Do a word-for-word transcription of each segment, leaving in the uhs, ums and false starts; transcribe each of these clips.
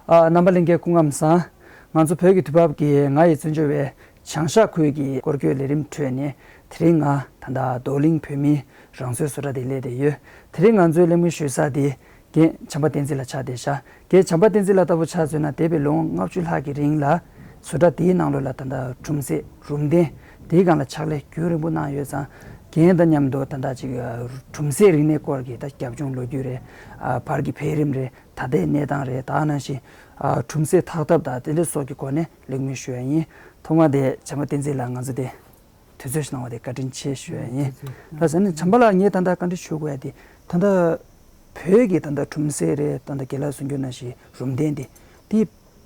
ཨ། རྣམ་པ་ལྷན་རྒྱས་སྐུ་ཁམས་བཟང་། ང་ཚོ་བོད་ཀྱི་དུས་བབ་ཀྱི་ང་ཡི་བཙན་བྱོལ་བའི་བྱང་ཤར་ཁུལ་གྱི་སྐོར་སྐྱོད་ལས་རིམ་ཁྲོད་ནས། དེ་རིང་ང་ད་ལྟ་རྡོར་གླིང་བོད་མིའི་རང་སྲོལ་བཟོ་གྲྭ་དེ་སླེབས་བསྡད་ཡོད། དེ་རིང་ང་ཚོའི་གླེང་མོལ་ཞུ་ས་དེ་རྒན་བྱམས་པ་བསྟན་འཛིན་ལགས་ཆགས་བསྡད་ཤག་རྒན་བྱམས་པ་བསྟན་འཛིན་ལགས་ལྟ་བུ་ཆ་མཚོན་ན། འདས་པའི་ལོ་ངོ་ལྔ་བཅུ་ལྷག་གི་རིང་ལ་བཟོ་གྲྭ་དེའི་ནང་ལོགས་ལ་ད་ལྟ་གྲུམ་གསེབ་རུམ་གདན་དེའི་སྒང་ལ་ཕྱག་ལས་རྒྱུན་རིང་པོ་གནང་ཡོད་ཙང་། རྒན་དང་མཉམ་དུ་ད་ལྟ་ཅིག་གྲུམ་གསེབ་རིག་གནས་སྐོར་གྱི་ད་རྒྱབ་ལྗོངས་ལོ་རྒྱུས་རེད། ཨ། བར་གྱི་འཕེལ་རིམ་རེད། ད་ལྟའི་གནས་སྟངས་རེད། ད་ག་ནང་བཞིན་ཨ་གྲུམ་གསེབ་འཐག་ཐབས་དང་དེ་འདྲའི་སོགས་ཀྱི་སྐོར་ནས་གླེང་མོལ་ཞུ་ཡ་ཡིན། ཐོག་མ་དེ་བྱམས་པ་བསྟན་འཛིན་ལགས་ང་ཚོ་དེ་དུས་ཚོད་ཞིག་གནང་བ་དེ་བཀའ་དྲིན་ཆེ་ཞུ་ཡ་ཡིན། ལགས་སོ། ཨ་ནི་བྱམས་པ་ལགས། ངས་ད་ལྟ་བཀའ་འདྲི་ཞུ་དགོས་ཡ་དེ། ད་ལྟ་བོད་ཀྱི་ད་ལྟ་གྲུམ་གསེབ་རེད། ད་ལྟ་རྒན་ལགས་གསུང་རྒྱུ་ནང་བཞིན་རུམ་གདན་དེ་དེ་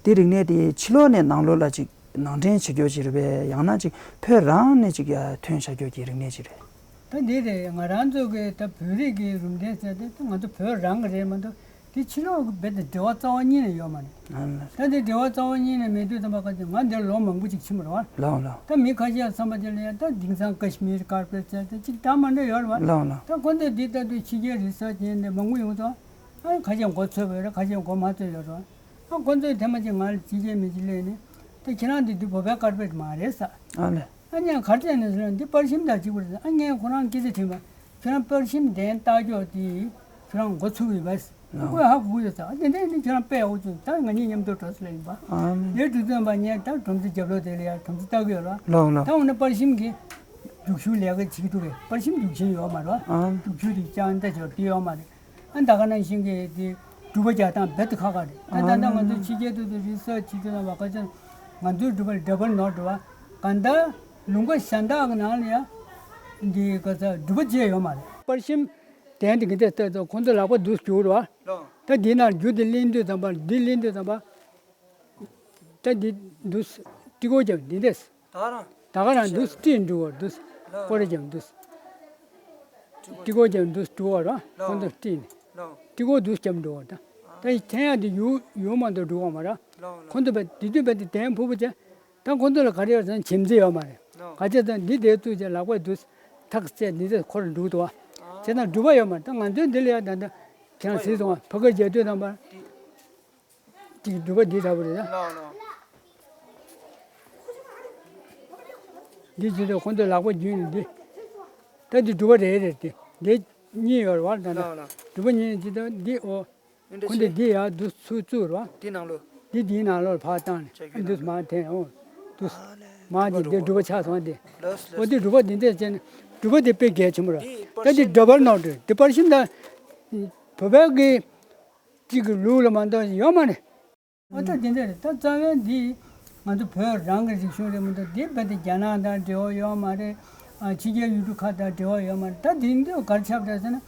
དེ་རིག་གནས་དེ་ཕྱི་ལོགས་ནས་ནང་ལོགས་ལ་ཅིག་ནང་འདྲེན་བྱེད་རྒྱུ་ཅིག་རེད་པས། ཡང་ན་ཅིག་བོད་རང་ནས་ཅིག་ཡ་ཐོན་བཞག་རྒྱུ་གྱི་རིག་གནས་ཅིག་རེད། ད་འདི་རེད། ང་རང་ཚོ་གི་ད་བོད་རིགས་ཀྱི་རུམ་གདན་ཟེར་དེ་ད་ང་ཚོ་བོད་རང་གི་རེད་མ་གཏོགས། དེ་ཕྱི་ལོགས་ཀྱི་རྦད་དེ་འབྲེལ་བ་རྩ་བ་ཉིད་ནས་ཡོད་མ་རེད། ཨ་ལ། ད་དེ་འབྲེལ་བ་རྩ་བ་ཉིད་ནས་མེད་དུས་ཙམ་པ། ག་ཚོད་ང་འདིར་ལོ་མང་པོ་ཅིག་ཕྱིན་པ་རེད་བ། ལགས་ལགས། ད་མི་ཁ་ཤས་བསམ་པ་དེ་ལ་ཡ་ད་དེང་སང་ཀ་ཤི་མིར་ཀར་པེཊ་ཟེར་དེ་ཅིག་འདྲ་མ་འདྲ་ཡོད་རེད་བ། ལགས་ལགས། ད་ཁོ་ཚོས་འདི་ལྟ་དུས་ཕྱི་རྒྱལ་རི་སར་ཆི་བྱས་ནས་མང་པོ་ཡོང་ཙང་། ཨ། ཁ་ཤས་མགོ་ཚོས་པ་ཡོད་རེད། ཁ་ཤས་མགོ་མ་ཚོས་ཡོད་རེད་བ། ཨ། ཁོ་ཚོས་ཐེངས་མ་གཅིག་ང་ལ་ཅི་བྱེད་མི་བྱེད་སླེབས་ནས། ད་ཁྱེད་རང་འདི་འདི་བོད་པའི་ཀར་པེཊ་མ་རེད་ཟེར། ཨ་ལས། ཨ་ནི་ག་རེ་བྱས་ནས་ཟེར་ན། འདི་པར་ཤིང་དང་གཅིག་པ་རེད། ཨ། ངས་ཁོ་རང་སྐད་ཆ་དྲིས་པ། ཁྱོད་རང་པར་ཤིང་གདན་བཏགས་ཀྱོག་དེ་ཁྱོད་རང་མགོ་ཚུགས་ཡོད་པས། ཨ། ཁོས་ཧ་གོ་གི་ཡོད་ས། ཨ། དེ་འདྲ་ནི་ཁྱོད་རང་དཔེ་ཡག་པོ་བྱུང་། ད་ང་གཉིས་མཉམ་དུ་འགྲོ་ཟེར་ལབ་ཡིན་པ། ཨ་ནི། དེ་དུས་ཙམ་པ་ངས་ད་སྒྲོམ་གཞི་རྒྱབ་ལོགས་དེ་ལ་ཡ་སྒྲོམ་གཞི་བཏགས་ཀྱི་ཡོད་རེད། ལགས་ལགས། ད་འོ་ན་པར་ཤིང་གི་རྒྱུག་ཤུགས་ལས་ཀ་བྱེད་ཀྱི་འདུག་གས། པར་ཤིང་རྒྱུག་ཤིང་ཡོད་མ་རེད། ཨ། རྒྱུག་ཤུགས་དེ་ལྕགས་མདའ་ཅིག་དེ་ཡོད་མ་རེད། ཨ། ད་ག་ནང་བཞིན་གྱི་དེ་སྒྲུབ་པ་རྒྱག་སྟངས་རྦད་དེ་ཁག་ཁག་རེད། ད་ད་ལྟ་ང་ཚོ་ཕྱི་རྒྱལ་དུ་དུ་རི་སར་ཆི་བྱེད་ཙམ་པ། ག་ཚོད་ང་ཚོའི་སྒྲུབ་པ་ལ་ཌ་བལ་ནོཊ་རེད་བ། གང་ལྟར་ལུང་པ་གཞན་དག་གི་ནང་ལ་ཡ་འདི་ག་ཚོད་སྒྲུབ་པ་བྱས་ཡོད་མ་རེད། པར་ཤིང་གདན་དེ་གི་དེ་ལྟ་ཙང་ཁོང་ཚོ་ལག་པ་འདུག་རྒྱུག་རེད་བ། ལགས། ད་འདི་ནང་རྒྱུ་དེ་ལེན་དུས་ཙམ་པ། འདི་ལེན་དུས་ཙམ་པ། ད་འདི་འདུག་སེ་ཏི་གོ་རྒྱབ་འདི་འདྲས། ད་རང་། ད་ག་རང་འདུག་སེ་ཏི་འགྲོ་བར་འདུག་སེ། ལགས། སྐོར་ར་རྒྱབ་འདུག་སེ། ཏི་གོ་རྒྱབ་འདུག་སེ་འགྲོ་བར་ར། ལགས། ཁོང་ཚོ་ཏི་ནི། ལགས། ཏི་གོ་འདུག་སེ་རྒྱབ་འགྲོ་བར་ད། ད་ཡི་ཐེན་ཡ་དེ་ཡུ་ཡུ་མ་འདུག་འགྲོ་བ་མ་ར། ལགས་ལགས། ཁོང་ཚོ་བས་དེ་དུས་བས་དེ་གདན་ཕུབ་པ་བྱས། ད་ཁོང་ཚོ་ལ་ག་རེ་ཡོད་ཟེར་ན་བྱེམ་རྩེ་ཡོད་མ་རེད། ལགས། ག་ཅི་ཟེར་ན་འདི་དེ་ཚུགས་བྱས་ལག་པས་འདུག་སེ་ཐག་བཅད་འདི་ཚེ་ཁོ་ར་འགྲོ་འདུག་བ། བྱས་ན་སྒྲུབ་པ་ཡོད་མ་རེད། ད་ང་ཚོའི་འདི་ལ་ཡ་ད་ད་ཁྱེད་རང་གཟིགས་སོང་བ། ཕ་གིར་རྒྱག་དུས་ཙམ་པ། ཅིག་སྒྲུབ་པ་འདི་འདྲ་པོ་རེད་ད། ལགས་ལགས། འདི་བྱེད་དུས་ཁོང་ཚོས་ལག་པ་བརྒྱུས་ནས་འདི། ད་འདི་སྒྲུབ་པ་རེད་རེད་དེ། འདི་གཉིས་ཡོད་རེད་བ། ད་ལྟ། ལགས་ལགས། སྒྲུབ་པ་གཉིས་བྱེད་དུས་འདི། འོ། ཁོང་ཚོས་འདི་ཡར་འདུག་སེ་ཚུར་བཙུགས་རེད་བ། འདི་ནང་ལོགས། འདི་འདིའི་ནང་ལོགས་ལ་ཕར་བཏང་ནས། ཆ་རྒྱུས་འདུག་སེ་མར་འཐེན། འོ། འདུག་སེ། མར་འདི་འདི་སྒྲུབ་པ་ཆགས་སོང་དེ། ལགས་ལགས། འོ། འདི་སྒྲུབ་པ་འདི་འདྲས་བྱས་ནས། སྒྲུབ་པ་འདི་དཔེ་གལ་ཆེན་པོ་རེད། འདི་ད་འདི་ཌ་བལ་ནོཊ་རེད། འདི་པར་ཤིང་ད་བོད་པའི་གི་གཅིག་གི་ལུགས་ལ་མ་གཏོགས་ཡོད་མ་རེད། ཨོ། ད་དེ་འདྲ་རེད། ད་རྩ་བའི་འདི་ང་ཚོ་བོད་རང་གི་རིག་གཞུང་རེད་མ་གཏོགས། འདི་རྦད་དེ་རྒྱ་ནག་དང་འབྲེལ་བ་ཡོད་མ་རེད། ཨ། ཕྱི་རྒྱལ་ཡུལ་གྲུ་ཁག་དང་འབྲེལ་བ་ཡོད་མ་རེད། ད་དེ་འདི་ག་རེ་ཆགས་པ་རེད་ཟེར་ན།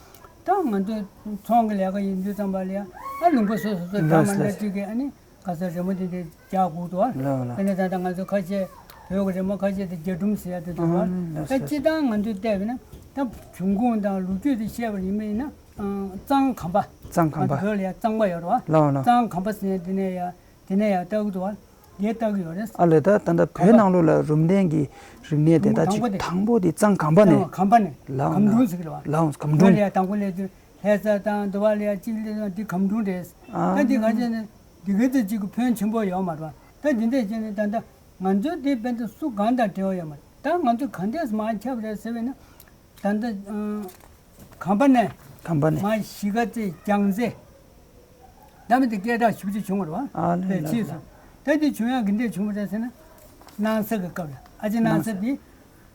ད་ང་ཚོ་ཚོང་གི་ལས་ཀ་ཡིན་དུས་ཙམ་པ་ལ་ཡ། ཨ། ལུང་པ་སོ་སོ་སོ་འདྲ་མི་འདྲ་ཅིག་གི། ཨ་ནི་ག་ས་རི་མོ་དེ་འདྲ་རྒྱག་དགོས་འདུག་ཨ། ལགས་ལགས། དེ་ནས་ད་ལྟ་ང་ཚོ་ཁ་ཤས་བོད་ཀྱི་རི་མོ་ཁ་ཤས་དེ་རྒྱ་སྒྲུང་ཟེར་ཡ་དེ་འདུག་ཨ། ལགས་ལགས། ད་སྤྱིར་བཏང་ང་ཚོས་བལྟས་པ་ན། ད་འབྱུང་ཁུངས་དང་ལོ་རྒྱུས་དེ་བཤད་པ་ཡིན་པ་ཡིན་ན། ཨ། གཙང་གམ་པ། གཙང་གམ་པ། ང་ཚོ་བོད་ལ་ཡ་གཙང་པ་ཡོད་རེད་བ། ལགས་ལགས། གཙང་གམ་པ་ཟེར་ཡ་དེ་ནས་ཡ། དེ་ནས་ཡ་ལྟ་གི་འདུག་བ། དེ་ལྟ་གི་ཡོད་རེད། ཨ་ལས། ད་ད་ལྟ་བོད་ནང་ལོགས་ལ་རུམ་གདན་གྱི་རིག་གནས་དེ་ད་ཅིག་དང་པོ་དེ། དང་པོ་དེ་གཙང་གམ་པ་ནས། གཙང་གམ་པ་ནས། ལགས་ལགས། གམ་དྲུང་ཟེར་གི་རེད་བ། ལགས་ལགས། གམ་དྲུང་། བོད་ལ་ཡ་དང་པོ་སླེབས་དུས་ལྷ་ས་དང་དུ་བ་ལ་ཡ་གཅིག་སླེབས་དུས་འདི་གམ་དྲུང་རེད། ཨ། ད་འདི་ག་ཅི་ནས་འདི་ག་ཚོད་ཅིག་གི་ཕོན་ཆེན་པོ་ཡོད་མ་རེད་བ། ད་འདི་འདྲས་བྱས་ནས་ད་ལྟ་ང་ཚོའི་འདི་བོད་དུ་སུ་གང་དང་འབྲེལ་བ་ཡོད་མ་རེད། ད་ང་ཚོ་ག་འདྲས་མར་ཁྱབ་རེད་ཟེར་བས་ན། ད་ལྟ་ཨ་གམ་པ་ནས། གམ་པ་ནས། མར་གཞིས་ཀ་རྩེ། རྒྱལ་རྩེ། ད་མི་དེ་སྐད་གྲགས་ཞེ་པོ་ཅིག་བྱུང་བ་རེད་བ། ཨ་ལས། དཔེ་ལགས་ཕྱིས་སོང་། ལགས། ད་འདི་བྱུང་ཡག་གི་འདི་བྱུང་བ་རེད་ཟེར་ན། སྣང་ས་གི་སྐབས་ལ། ཨ་ཅེ་སྣང་ས། སྣང་ས། འདི་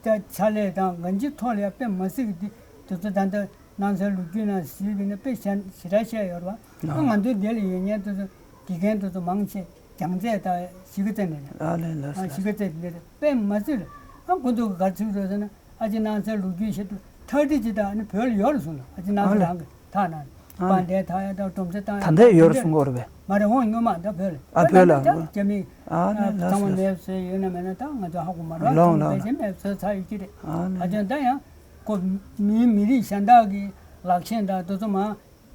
ད་ཕྱག་ལས་དང་གང་ཅིའི་ཐོག་ལ་ཡང་དཔེ་མ་སྲིད་ཀྱི་འདི། དེ་ཚོ་ད་ལྟ་སྣང་སའི་ལོ་རྒྱུས་ནང་གཟིགས་པ་ཡིན་ན་དཔེ་ཞེ་དྲག་བཤད་ཡོད་རེད་བ། ཨ། ང་ཚོའི་འདི་ལ་ཡོད་མཁན་དེ་ཚོ། དགེ་རྒན་དེ་ཚོ་མང་ཆེ་རྒྱལ་རྩེ་དང་གཞིས་ཀ་རྩེ་ནས་རེད། ཨ་ལས། ལགས་སོ། ཨ། གཞིས་ཀ་རྩེ་འདི་རེད། དཔེ་མ་སྲིད་རེད། ཨ། ཁོ་ཚོ་གིས་ག་རེ་ཚིག་འདུག་ཟེར་ན། ཨ་ཅེ་སྣང་སའི་ལོ་རྒྱུས་བཤད་དུས་ཐག་རིང་ཅིག་ད་ནི་བོད་ལ་ཡོད་རེད་གསུངས་འདུག་ཨ་ཅེ་སྣང་ས། ཨ་ལས། རང་གི་ཐག་ནང་། ཨ་ལས། དཔལ་ལྡན་ཐག་ཡ་དང་སྒྲོམ་གཞི་བཏང་ཡ། ད་ལྟ་ཡོད་རེད་གསུང་གི་ཡོད་རེད་པས། མ་རེད། འོང་། སྔོན་མ་ད་བོད་ལ། ཨ། བོད་ལ། ད་རྒྱ་མི། ཨ་ལས། ཨ། ལགས་སོ། ཚང་མ་ལགས་སོ། མེད་བཟོས་ཡོད་ན་མེད་ན་ད་ང་ཚོ་ཧ་གོ་མ་རེད། ལོང་ཚང་མ། ལོང་། ཕལ་ཆེར་མེད་བཟོས་ཚར་ཡོད་ཀྱི་རེད། ཨ་ལས། ད་ལས། ད་ཡང་ཁོ་མིའི་མི་རིགས་གཞན་དག་གི་ལག་ཤེས་དང་དེ་ཚོ་མ།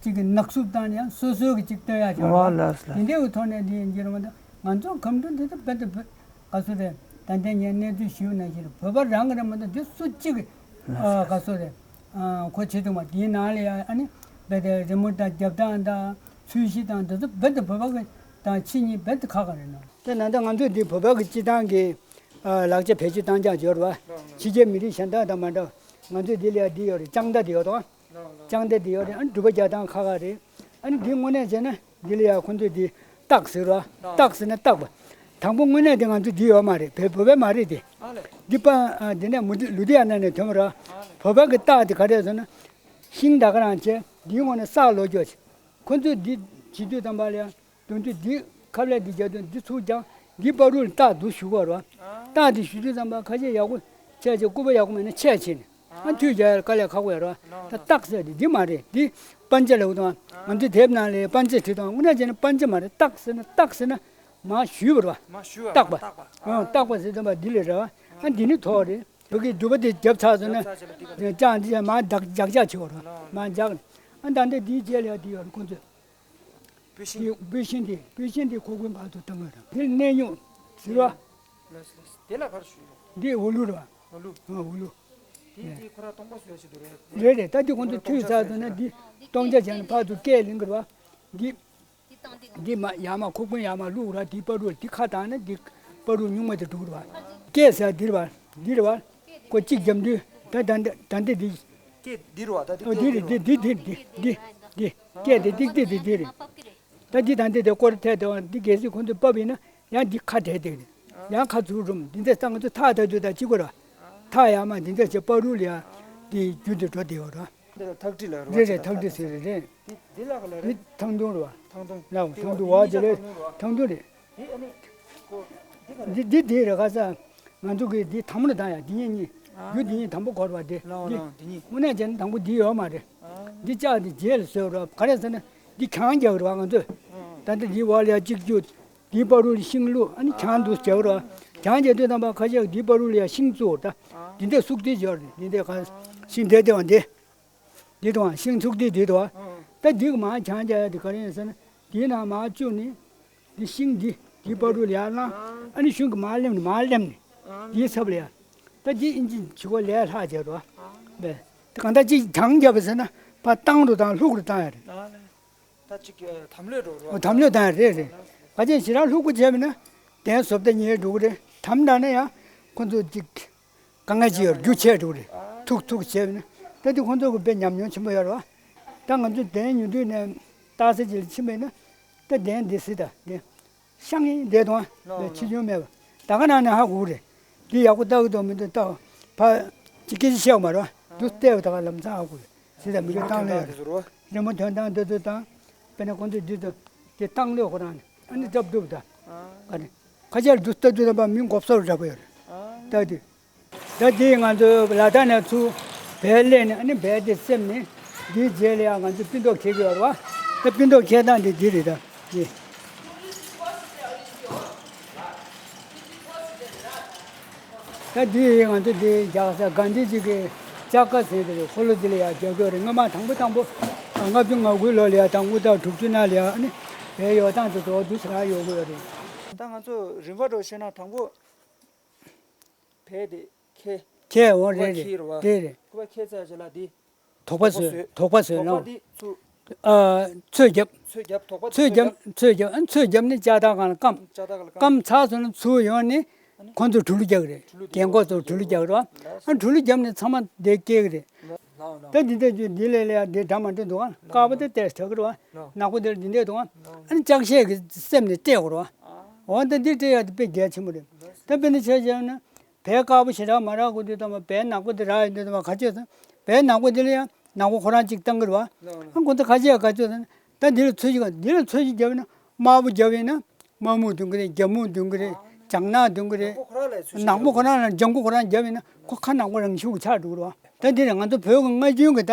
གཅིག་གི་ནག་བསུབ་བཏང་ནས་ཡང་སོ་སོའི་གི་གཅིག་སྟོན་ཡག་ཅིག་ཡོད་རེད་བ། ཨོ་ལགས་ལགས། དེ་འདྲའི་གི་ཐོག་ནས་འདི་ཡིན་གྱི་རེད་མ་གཏོགས། ང་ཚོ་གམ་དྲུང་འདི་ད་རྦད་དེ་བོད། ག་ཚོད་རེད། ད་ལྟ་ངས་གནས་ཚུལ་ཞུས་པ་ནང་བཞིན་བོད་པ་རང་གི་རེད་མ་གཏོགས། འདི་སུ་གཅིག་གི། ལགས་ཨ། ལགས། ག་ཚོད་རེད། ཨ། གོ་ཆོད་འདུག་མ། དེའི་ནང་ལ་ཡང་ཨ་ནི་རྦད་དེ་རི་མོ་དང་རྒྱབ་སྟངས་དང་ཚོས་གཞི་དང་འདི་ཚོ་རྦད་དེ་བོད་པ་གི་ དང་ཕྱི་གཉིས་རྦད་དེ་ཁག་ཁག་རེད་ན། དེ་ན་ད་ང་ཚོས་འདི་བོད་པ་གི་སྤྱི་བཏང་གི་ཨ་ལག་ཆ་བེད་སྤྱོད་བཏང་ཆགས་ཡོད་རེད་བ། ཕྱི་རྒྱལ་མི་རིགས་གཞན་དག་དང་མ་འདྲ་བ། ང་ཚོས་འདི་ལ་ཡ་འདི་ཡོད་རེད། ལྕགས་མདའ་འདི་ཡོད་དང་། ལགས་ལགས། ལྕགས་མདའ་འདི་ཡོད་རེད། ཨ་ནི་སྒྲུབ་པ་རྒྱག་སྟངས་ཁག་ཁག་རེད། ཨ་ནི་འདི་དངོས་གནས་བྱས་ན་འདི་ལ་ཡ་ཁོ་ཚོས་འདི་རྟགས་ཟེར་རོ། ལགས། རྟགས་ཟེར་ན་རྟགས་པ། དང་པོ་དངོས་གནས་དེ་ང་ཚོ་འདི་ཡོད་མ་རེད། བོད་བོད་པའི་མ་རེད་དེ། ཨ་ལས། འདི་པ་ཨ་འདི་ནས་མུ་ལུ་དི་ཡ་ན་ནས་ཐོན་པ་རོ། ཨ་ལས། བོད་པ་གི་རྟགས་དེ་ག་རེ་ཟེར་ན། ཤིང་ད་ག་རང་བྱས་འདིའི་ངོས་ནས་ས་ལོག་རྒྱུ་བྱས། ཁོ་ཚོས་འདི་བྱེད་དུས་ཙམ་པ་ལ་ཡ། དོན་དུ་འདི་ཁབ་ལས་འདི་རྒྱག་དུས་འདི་ཚུར་རྒྱག་འདི་བར་དུ་ལ་རྟགས་འདུག་ཞུ་དགོས་རོ། རྟགས་འདི་ཞུ་དུས་ཙམ་པ་ཁ་ཤས་ཡག་པོ་བྱས་བྱས་སྐུད་པ་ཡག་པོ་མེད་ན་ཆད་བྱས་ནས་ཨ་མཐུད་རྒྱག་ཡ་དཀའ་ལས་ཁག་པོ་ཡོད་རོ། ད་རྟགས་ཟེར་འདི་འདི་མ་རེད། འདི་པན་ཅ་ལབ་དང་། ང་ཚོའི་དེབ་ནང་ལ་པན་ཅ་བྲིས་དང་། དངོས་གནས་བྱས་ན་པན་ཅ་མ་རེད། རྟགས་ཟེར་ན་རྟགས་ཟེར་ན་མ་ཞུས་པ་རོ། མ་ཞུས་པ། རྟགས་པ། རྟགས་པ། ཨང་རྟགས་པ་ཟེར་དུས་ཙམ་པ་འདི་ལས་རེད་བ། ཨ་འདི་ནི་ཐོག་རེད། བོད་ཀྱི་སྒྲུབ་པ་དེ་རྒྱབ་ཚར་སོང་ན། རྒྱབ་ཚར་ཚར་ལ་འདི་ག་ལྕགས་འདི་མ་འཇག་འཇག་འཇག་བྱེད་དགོས་རོ། མ་འཇག་ཨ་ད་འདི་འདིའི་རྗེས་ལ་འདི་ཡོད་རེད་ཁོང་ཚོས། སྤོས་ཤིང་། འདི་སྤོས་ཤིང་འདི་སྤོས་ཤིང་འདི་ཁོག་པའི་བར་དུ་བཏང་གི་རེད། འདི་གནས་སྨྱུག་ཟེར་བ། ལགས་ལགས། དེ་ལ་ག་རེ་ཞུ་ཡོད། འདི་འོ་ལུ་རེད་བ། འོ་ལུ། ཨ་འོ་ལུ། དེ་འདི་ཁོ་ར་སྟོང་པ་བཟོས་ཞིག་འདུག་རེད། རེད་རེད། ད་འདི་ཁོང་ཚོ་མཐུད་ཚར་སོང་ན་འདི་སྟོང་ཆ་བྱས་ནས་ཕར་ཚུར་སྐད་ལེན་གི་རེད་བ། འདི། འདི་མ་ཡར་མར་ཁོག་པའི་ཡར་མར་བླུགས་ར། འདི་བར་དུ་འདི་ཁ་བཏང་ན་འདི་བར་དུ་སྨྱུག་མ་དེ་འགྲོ་གི་རེད་བ། སྐད་ཟེར་འདི་རེད་བ། འདི་རེད་བ། ཁོ་གཅིག་རྒྱབ་འདུག་ད་ད་འདི་ད་འདི་འདི། སྐད་འདི་རེད་བ། ད་འདི། ཨོ་འདི་རེད། འདི་འདི་འདི་འདི་འདི་འདི། སྐད་དེ་ཏིག་ཏིག་འདི་འདི་རེད། ད་འདི་ད་འདི་དེ་སྐོར་ཐད་དེ་བ་འདི་གལ་སྲིད་ཁོང་ཚོས་ཕབ་ཡིན་ན་ཡང་འདི་ཁ་བྲལ་བསྡད་རེད། ཡང་ཁ་ཚུར་རུམ་འདི་འདྲ་ས་ང་ཚོ་ཐག་ད་དུས་ད་གཅིག་པ་ར། ཐག་ཡར་མར་འདི་འདྲ་བྱས་བར་དུ་ལ་ཡ་འདི་རྒྱུ་འདི་འགྲོ་བསྡད་ཡོད་ར། འདི་ལ་ཐག་ཁྲི་ལ་རེད་བ། རེད་རེད། ཐག་ཁྲི་ཟེར་རེད་རེད། འདི་འདི་ལ་ག་ལ་རེད། འདི་ཐང་ཐུང་རེད་བ། ཐང་ཐུང་། ལ་ཐང་ཐུང་བ་འདི་ལས་ཐང་ཐུང་རེད། འདི་ཨ་ནི་ཁོ་འདི་ག་རེད། འདི་འདི་འདི་རེད་ཁ་ས། ང་ཚོ་གིས་འདི་དམ་ལ་བཏང་ཡ། འདི་གཉིས་གཉིས། ཨ། རྒྱུ་འདི་གཉིས་དམ་པོ་འཁོར་བ་འདི། ལའོ་འདི། ལའོ་འདི་གཉིས། དངོས་གནས་བྱས་ན་དང་པོ་འདི་ཡོད་མ་རེད། ཨ། འདི་ལྕགས་འདི་རྗེས་ལ་བཟོས་རོགས། ག་རེ་ཟེར་ན་འདི་གྱང་རྒྱག་རེད་བ་ང་ཚོས། ཨ། ད་ལྟ་འདི་བར་ལ་ཡ་གཅིག་གཅུ། འདི་བར་དུ་ལ་ཤིང་བླུགས། ཨ་ནི་གྱང་འདུག་རྒྱག་རོགས། གྱང་རྒྱག་དུས་ཙམ་པ་ཁ་ཤས་འདི་བར་དུ་ལ་ཡ་ཤིང་བཙུགས་རོགས། ད་འདི་འདྲས་སུག་འདི་སྦྱོར་འདི་འདྲས་ག་ཤིང་འདྲས་འདྲས་བ་འདི། འདི་དང་ཤིང་ཚུགས་འདི་འདི་དང་། ཨང་། ད་འདི་གི་མར་གྱང་རྒྱག་ཡ་དེ་ག་རེ་ཡིན་ཟེར་ན། འདིའི་ནང་མར་བཅུག་ནས། འདི་ཤིང་འདི་འདི་བར་དུ་ལ་ཡར་བླངས། ཨ་ནི་ཤིང་གི་མར་ལེམ་ནས་མར་ལེམ་ནས། འདིའི་ཚབ་ལ་ཡར། ད་འདི་ཨིན་ཇི་བྱེད་སྒོ་ལས་ལྷག་བྱས་རོ། བས། དེ་གང་ལྟར་ཅིག་གྱང་བརྒྱབ་པ་ཟེར་ན་ཕར་བཏང་རུ་བཏང་ལྷུག་རུ་བཏང་ཡ་རེད། ད་ཅིག་དམ་ལྷོད་འགྲོ་རོ། དམ་ལྷོད་བཏང་ཡ་རེད་རེད། ག་ཅིག་ཞེ་དྲག་ལྷུག་པོ་བྱས་པ་ན་གདན་བཟོ་ལྟ་ཉེས་འགྲོ་གི་རེད། དམ་བཏང་ན་ཡང་ཁོ་ཚོ་ཅིག་དཀའ་ངལ་ཅིག་ཡོད་རྒྱུ་ཆེ་འགྲོ་རེད། ཐུག་ཐུག་བྱས་ན། ད་དེ་ཁོང་ཚོ་གི་དཔེ་ཉམས་མྱོང་ཆེན་པོ་ཡོད་རེད་བ། ད་ང་ཚོ་གདན་ཉོ་དུས་ནས་རྟགས་གསལ་ཅིག་ལ་ཕྱིན་པ་ཡིན་ན། ད་གདན་འདི་སྲིད་ད་གདན་ཤང་ཡིན་བསྡད་དང་བས་ཕྱི་ཆུང་མེད་པ། ད་ག་ནང་ནས་ཧ་གོ་གི་རེད། འདི་ཡག་པོ་ལྟ་གི་འདུག་མི་འདུག་ལྟ་བ་ཕ་ཅིག་སྐད་ཆ་བཤད་མ་རེད་བ། འདུག་བལྟས་པ་ད་ག་ལམ་སང་ཧ་གོ་རེད། སྲིད་ད་མི་གི་བཏང་ལོས་རེད། རི་མོ་དོན་དང་འདི་ཚོ་དང་། དཔེར་ན་ཁོང་ཚོ་འདི་ཚོ་དེ་བཏང་ལོས་ཁོ་རང་ནས་ཨ་ནི་རྒྱབ་འདུག་ད་ག་རེ། ཁ་ཆར་འདུག་ལྟ་དུས་ཙམ་པ་མི་མགོ་བསོར་འདྲ་པོ་ཡོད་རེད། ད་དེ། ད་དེ་ང་ཚོ་ལ་དྭགས་ནས་ཚུར་བལ་སླེབས་ནས། ཨ་ནི་བལ་དེ་བསྲེབས་ནས་འདིའི་རྗེས་ལ་ཡང་ང་ཚོ་སྤུ་མདོག་འཁྱེར་གྱི་ཡོད་རེད་བ། ད་སྤུ་མདོག་འཁྱེར་སྟངས་དེ་འདི་རེད་ད། འདི། ད་འདི་ང་ཚོ་འདི་རྒྱག་ས་གྷན་དྷི་ཇི་གི་ལྕགས་ཁ་ཟེར་དེ་རེད། འཁོར་ལོ་འདི་ལ་ཡང་རྒྱག་གི་ཡོད་རེད། སྔོན་མ་དང་པོ་དང་པོ་ལྔ་བཅུ་ང་དགུ་ལོ་ལ་ཡང་དང་དགུ་དང་དྲུག་ཅུ་ནང་ལ་ཡང་ཨ་ནི་བལ་ཡོད་སྟངས་དེ་ཚོ་འདུག་སེ་རག་ཡོང་གི་ཡོད་རེད། ད་ང་ཚོ་རིམ་པ་འདྲ་བཤད་ན་དང་པོ། བལ་དེ་ཁེ། ཁེ་འོང་རེད་རེད། ཁེ་རེད་བ། རེད་རེད། ཁུ་བ་ཁེ་ཚ་ཅི་ལ་དེ། དོག་པ་བཟོས། དོག་པ་བཟོས། དོག་པ་ལོ། དེ་ཚུ། ཨ། ཚོས་རྒྱབ། ཚོས་རྒྱབ། དོག་པ་ཚོས་རྒྱབ། ཚོས་རྒྱབ། ཨ། ཚོས་རྒྱབ་ནི་ལྕགས་ཐག་སྒང་ལ་སྐམ། ལྕགས་ཐག་སྒང་ལ་སྐམ། སྐམ་ཚར་སོང་ན་ཚུར་ཡོང་ནི། ཨ་ནི། ཁོང་ཚོ་གྲུ་ལུ་རྒྱག་གི་རེད། གྲུ་ལུ་རྒྱག་རྒན་གོག་ཚོ་གྲུ་ལུ་རྒྱག་གི་རེད་བ། ཨ། གྲུ་ལུ་རྒྱབ་ནི་ཚང་མ་དེ་སྐྱེལ་གི་རེད། ལགས་ལགས། ད་འདི་འདྲ་བརྗོད་འདི་ལས་ལས་འདི་འདྲ་མ་འདྲ་འདུག་ཨ། དཀར་པོ་དེ་ཏེས་དྲག་གི་རེད་བ། ནག་པོ་དེ་འདི་འདྲ་འདུག་ཨ། ཨ་ནི་ལྕགས་ཤད་ཀྱིས་བསྲེབས་ནས་སྤྲད་དགོས་རེད་བ། འོ་ད་འདི་སྤྲད་ཡ་དེ་དཔེ་གལ་ཆེན་པོ་རེད། ད་དཔེར་ན་ཆ་བཞག་ན། བལ་དཀར་པོ་ཞེ་དྲག་མ་རག་གོ་དུས་ཙམ་པ། བལ་ནག་པོ་དེ་རག་ཡོང་དུས་ཙམ་པ་ག་ཅི་ཡོད་ཟེར་ན། བལ་ནག་པོ་དེ་ལ་ཡང་ནག་པོ་ཁོ་རང་གཅིག་བཏང་གི་རེད་བ། ཨ། ཁོ་ཚོ་ག་ཅི་ཡང་ག་ཅི་ཡོད་ཟེར་ན། ད་འདི་ལ་ཚོས་གཞི་ག་འདི་ལ་ཚོས་གཞི་བརྒྱབ་ཡིན་ན། དམར་པོ་བརྒྱབ་ཡིན་ན་དམར་སྨུག་ལྡུང་གི་རེད། རྒྱ་སྨུག་ལྡུང་གི་རེད། ལྗང་ནག་ལྡུང་གི་རེད། ནག་པོ་ཁོ་རང་ལ་ལྗང་གུ་ཁོ་རང་བརྒྱབ་ཡིན་ན་ཁོ་ཁ་ནག་པོ་རང་ཤུགས་ཆགས་འགྲོ་གི་རེད་བ། ད་འདི་ལ་ང་ཚོ་བོད་ཀྱི་སྔ་རྒྱུན་གྱི་ད་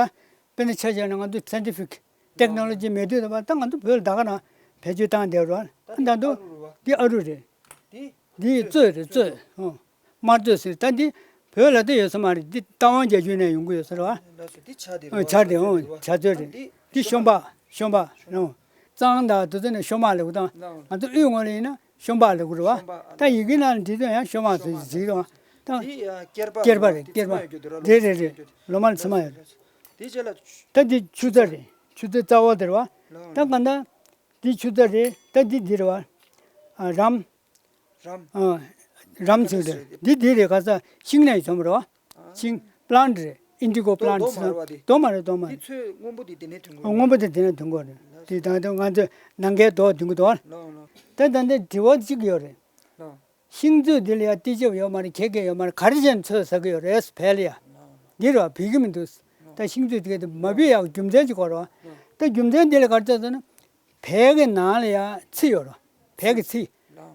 དཔེར་ན་ཆ་བཞག་ན་ང་ཚོ་སའེན་ཊི་ཕིག་ཊེག་ནོ་ལོ་ཇི་མེད་དུས་ད་བར་ད་ང་ཚོ་བོད་ལ་ད་ག་རང་བེད་སྤྱོད་བཏང་བསྡད་རེད་བ། ད་ད་དུང་འདི་ཨ་རུ་རེད། འདི་གཙོད་རེད། གཙོད། ཨོ། དམར་གཙོད་ཟེར། ད་འདི་བོད་ལ་ད་ཡོད་ས་མ་རེད། འདི་རྟ་དབང་རྒྱལ་རྒྱུད་ནས་ཡོང་གི་ཡོད་ས་རེད་བ། ལགས་སོ། འདི་བྱ་དེ་རེད་བ། ཨོ། བྱ་དེ། ཨོ། བྱ་གཙོད་རེད། འདི་ཤོ་མ། ཤོ་མ། ཨོ། གཙང་དང་དེ་ཚོ་ནས་ཤོ་མ་ལབ་དང་། ལགས། ང་ཚོ་དབུས་ངོས་ལ་ཡིན་ན་ཤོ་མ་ལབ་དགོས་རེད་བ། ཤོ་མ། ད་ཡི་གེ་ནང་ལ་འབྲི་དུས་ཡང་ཤོ་མ་ཟེར་གྱི་རེད་བ། ད་འདི་ཀེར་པ་ཀེར་པ་རེད། ཀེར་པ། རེད་རེད་རེད། ལོ་མ་ལ་ཚེར་མ་ཡོད་རེད། འདི་རྗེས་ལ་ད་འདི་ཆུ་རྩྭ་རེད། ཆུ་རྩྭ་རྩ་བ་དེ་རེད་བ། ད་གང་ལྟར། འདི་ཆུ་རྩྭ་རེད། ད་འདི་འདི་རེད་བ། ཨ། རམ། རམ། ཨ། རམ་ཟེར་རེད། འདི་འདི་རེད། ག་ས་ཤིང་ནས་བྱུང་བ་རེད་བ། ཤིང་པ་ལན་ཊི་རེད། ཨིན་ཌི་གོ་པ་ལན་ཊི་ཟེར། རྡོག་མ་རེད། རྡོག་མ་རེད། འདི་ཚོས་སྔོན་པོ་དེ་དེ་ནས་ཐོན་གི་རེད། སྔོན་པོ་དེ་དེ་ནས་ཐོན་གི་རེད། དེ་ད་ལྟ་ང་ཚོས་ནམ་མཁའི་རྡོ་ཐོན་གི་འདུག་བ། ལགས་ལགས། ད་ད་ལྟ་དྲི་བ་གཅིག་ཡོད་རེད། ལགས། ཤིང་མཛོད་འདི་ལ་ཡ་ཏི་ཅབ་ཡོད་མ་རེད། ཁྱེད་ཀྱིས་ཡོད་མ་རེད། ག་རེ་བྱས་ནས་ཚོད་ཟ་གི་ཡོད་རེད། བལ་ལ་ཡ། འདི་རེད་བ། བུད་ཀྱི་མི་འདུག་ད་ཤིང་མཛོད་དེ་ག་དེ་མ་བུད་ཡག་རྒྱུ་མཚན་ཅིག་གོ་རེད་བ། ད་རྒྱུ་མཚན་འདི་ལ་ག་རེ་ཟེར་ན། བལ་གྱི་ནང་ལ་ཡ་ཚི་ཡོད་རེད། བལ་གྱི་ཚི།